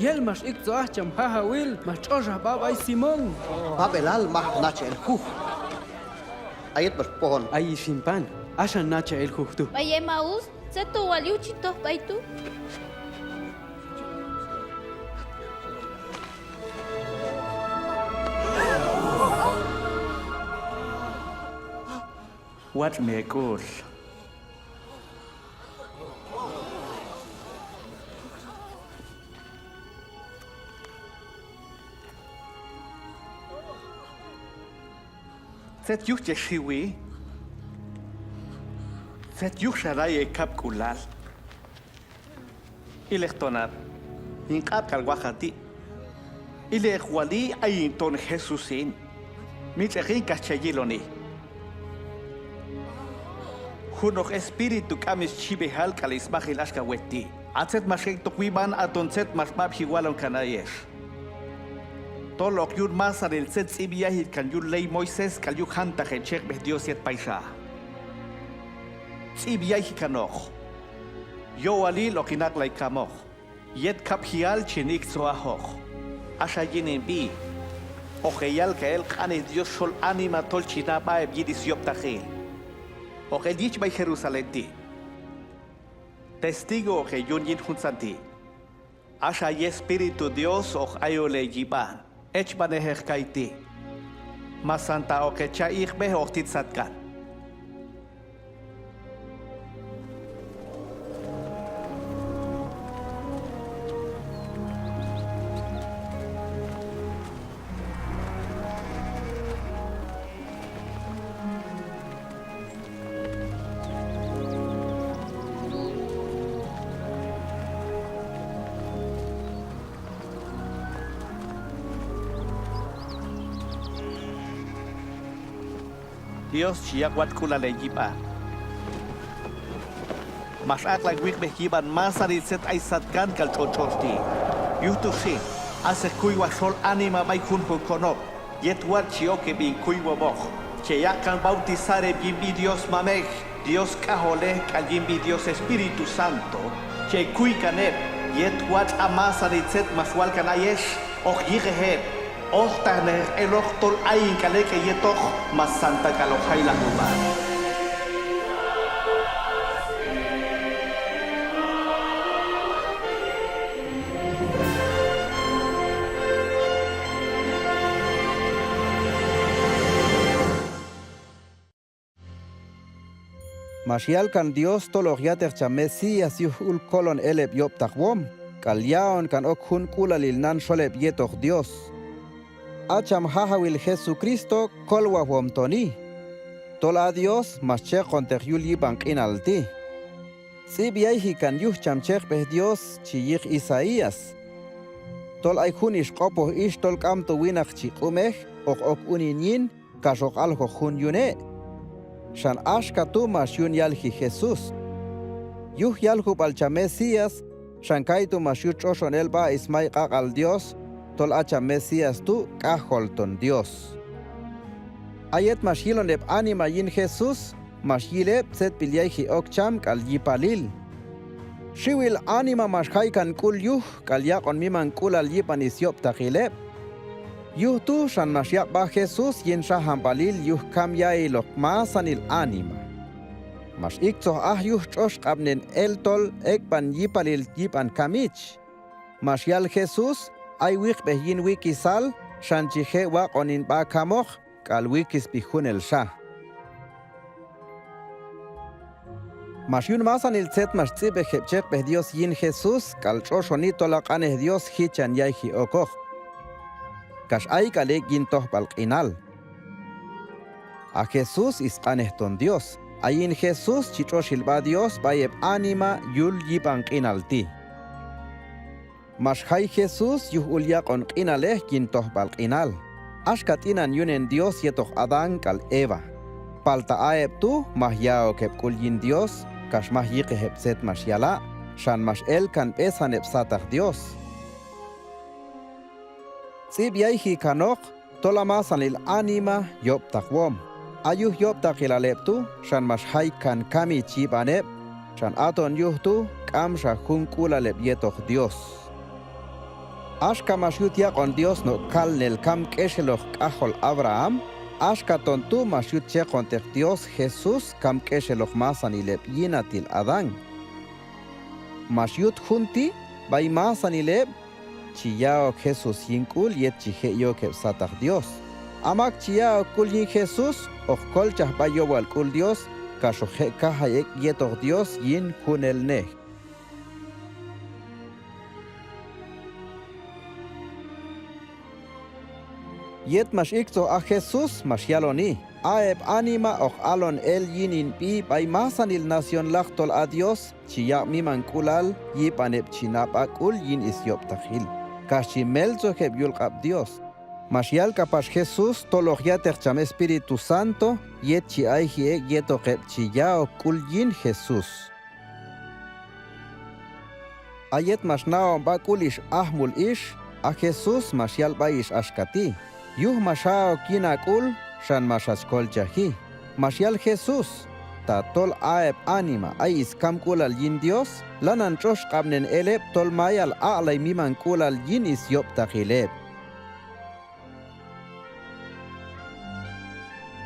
Yel max iktzoj aj cham Jajawil, max tx'ox aj sb'a b'ay Simón. B'ab'elal maj nachaj el juj. A yet max pojon. Ay ix hin pan, axa nachaj el juj tu'. B'ay Emaús, tzet to wal yuj chi toj b'ay tu'. Watx' mi hek'ul. Tzet yuj chex xiwi? Tzet yuj xalay hekab'k'ulal? Ilek ton ab', hin q'ab' k'al waqan ti'. Ilek wali, ayin ton Jesús hin. Mitx'eq hin kax che yiloni. Junoq espíritu k'am schib'ejal k'al smajil axka wet ti'. A tzet max ek'toq wib'an, aton tzet max b'ab'ji walon kan ayex. Tol hoq yun masanil tzet tz'ib' yayji kan yul ley Moisés k'al yuj jantaq heb' chekb'ej Dios yet payxa. Tz'ib' yayji kanoq. Yowalil hoq hin aq'lay kamoq. Yet kab'jial chin iktzoj ajoq. Axa yin hin b'i, hoq heyal kan el q'anej Dios xol anima tol chi na sb'a heb' yin syob'taqil. Hoq el yich b'ay Jerusalén ti'. Testigo hoq heyun yin juntzan ti'. Axa yEspíritu Dios hoq ayol heyib'an. Echb'anejeq kayti'. Masanta hoq hecha' iqb'ej hoq tit satkan. Dios chi yaq' watx'k'ulal heyib'an. Max aq'lay wiqb'ej yib'an masanil tzet ay satkan k'al tx'otx' tx'otx' ti'. Yuj tu xin, aseq kuywoq xol anima b'ay junjun konob'. Yet watx' chi ok heb' hin kuywomoq. Che yaq' kan bautizar heb' yin sb'i Dios Mamej, Dios K'ajolej k'al yin sb'i Dios Espíritu Santo. Che kuy kan heb', yet watx' a masanil tzet max wal kan ayex, hoq yiqej heb'. Ojtaqnejeq eloq tol ayin k'al ek' heyetoq, masanta k'al hoq jay lajub'al. Max yal kan Dios tol hoq ya'teq cham Mesías yuj ul kolon el heb' yob'taqwom, k'al ya'on kan ok junk'ulalil nan xol heb' yetoq Dios. A cham Jajawil Jesucristo kolwajwom toni. Tol a Dios max cheqonteq yul yib'an q'inal ti'. Tz'ib' yayji kan yuj cham chekb'ej Dios chi yiq Isaías. Tol ay jun ix q'opoj ix tol k'amto winaq chi q'umej, hoq ok unin yin, kax hoq aljoq jun yune'. Xan axka tu' max yun yalji Jesús. Yuj yaljub'al cham Mesías, xan kaytu' max yut tx'oxon el sb'a is may q'aq'al Dios, tol a cham Mesías tu' k'ajol ton Dios. A yet max yilon heb' anima yin Jesús, max yil heb' tzetb'il yayji ok cham k'al yipalil. Xiwil anima max jay kan k'ul yuj k'al yaq'on mimank'ulal yib'an is yob'taqil heb'. Yuj tu' xan max yaq' sb'a Jesús yin xajanb'alil yuj kam ya'iloq masanil anima. Max iktzoj aj yuj tx'oxq'ab'nen el tol ek'b'an yipalil yib'an kamich. Max yal Jesús: Ay wiqb'ej yin wikisal, xan chi je' waq'on hin b'a kamoq k'al wikisb'i junelxa. Max yun masanil tzet max tz'ib'ej heb' chekb'ej Dios yin Jesús k'al tx'oxoni tol a q'anej Dios jichan yayji okoq. Kax ay k'al ek' yin tojb'al q'inal. A Jesús is q'anej ton Dios. A yin Jesús chi tx'oxil sb'a Dios b'ay heb' anima yul yib'an q'inal ti'. Max jay Jesús yuj ul yaq'on q'inalej yin tojb'al q'inal. Axka t'inan yunen Dios yetoq Adán k'al Eva. Palta a heb' tu' maj ya'ok heb' k'ul yin Dios, kax maj yiqej heb' tzet max yala', xan max el kan b'esan heb' sataq Dios. Tz'ib' yayji kanoq, tol a masanil anima yob'taqwom. A yuj yob'taqilal heb' tu' xan max jay kan kamich yib'an heb', xan aton yuj tu' k'amxa junk'ulal heb' yetoq Dios. Axka max yut yaq'on Dios no' kalnel kam k'exeloq k'ajol Abraham, axka ton tu' max yut cheqonteq Dios Jesús kam k'exeloq masanil heb' yinatil Adán. Max yut jun ti' b'ay masanil heb' chi ya'ok Jesús yin k'ul yet chi je' yok heb' sataq Dios. A mak chi ya'ok k'ul yin Jesús, hoq kolchaj b'ay yowal k'ul Dios, kax hoq je' kajay ek' yetoq Dios yin junelnej. Yet max iktzoj a Jesús, max yaloni: A heb' anima hoq alon el yin hin b'i b'ay masanil nacionlaq tol a Dios chi yaq' mimank'ulal yib'an heb' chi na b'a k'ul yin is yob'taqil, kax chi meltzoj heb' yul q'ab' Dios. Max yal k'apax Jesús tol hoq ya'teq cham Espíritu Santo yet chi ayji ek' yetoq heb' chi ya'ok k'ul yin Jesús. A yet max na'on b'a k'ul ix ajmul ix, a Jesús max yal b'ay ix axka ti': Yuj max ha'ok yin ha k'ul, xan max hach kolchaji. Max yal Jesús: Tatol a heb' anima ay is kamk'ulal yin Dios, lanan tx'oxq'ab'nen el heb' tol mayal aq'lay mimank'ulal yin is yob'taqil heb'.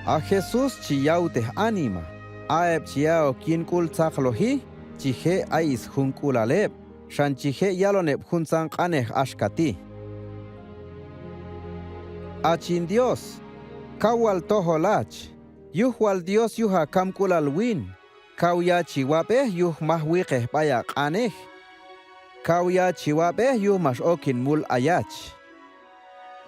A Jesús chi yawtej anima. A heb' chi ya'ok yin k'ul tzaqloji, chi je' ay is junk'ulal heb', xan chi je' yalon heb' juntzan q'anej axka ti': Hach hin Dios, kaw wal tojol hach, yuj wal Dios yuj ha kamk'ulal win, kaw ya' chi wab'ej yuj maj wiqej b'ay ha q'anej, kaw ya' chi wab'ej yuj max ok hin mul ayach.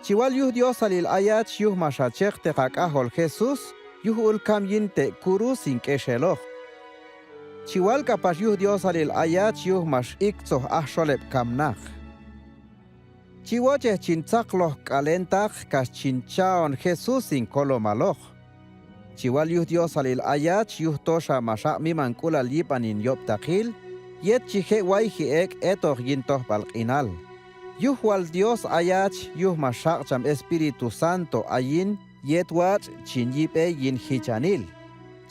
Chi wal yuj Diosalil ayach yuj max ha cheqteq ha k'ajol Jesús, yuj ul kam yin te' kurus hin k'exeloq. Chi wal k'apax yuj Diosalil ayach yuj max iktzoj aj xol heb' kamnaq. Chi wochej chin tzaqloj k'al hentaq kax chin cha'on Jesús hin kolomaloq. Chi wal yuj Diosalil ayach yuj toxa max haq' mimank'ulal yib'an hin yob'taqil, yet chi je' wayji ek' hetoq yin tojb'al q'inal. Yuj wal Dios ayach yuj max haq' cham Espíritu Santo hayin yet watx' chin yi' b'e yin jichanil.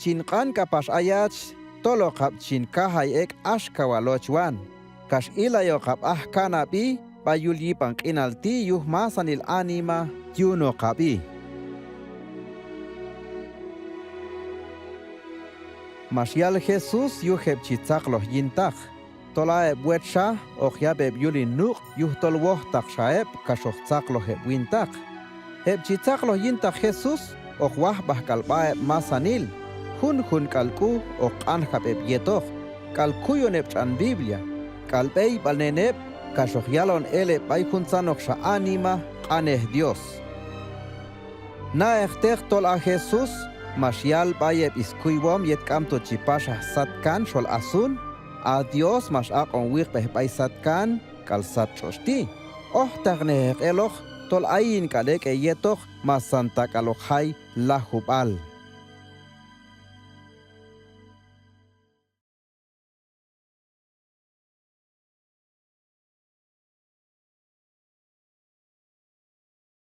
Chin q'an k'apax ayach tol hoqab' chin kajay ek' axka wal hochwan, kax ilayoqab' aj kanab'i b'ay yul yib'an q'inal ti' yuj masanil anima yunoqab'i. Max yal Jesús yuj heb' chi tzaqloj yintaq, tol a heb' wetxa hoq yab' heb' yul hin nuq' yujtol wojtaqxa heb' kax hoq tzaqloj heb' wintaq. Heb' chi tzaqloj yintaq Jesús hoq wajb'aj k'al sb'a heb' masanil, junjun k'al k'u hoq q'anjab' heb' yetoq, k'al kuyon heb' tx'an Biblia, k'al b'eyb'alnen heb', kax hoq yalon el heb' b'ay juntzanoqxa anima q'anej Dios. Na'ejteq tol a Jesús max yal b'ay heb' is kuywom yet k'amto chi paxaj satkan xol asun, A Dios max aq'on wiqb'ej b'ay satkan k'al sat tx'otx' ti'. Ojtaqnejeq eloq tol ayin k'al ek' heyetoq masanta k'al hoq jay lajub'al.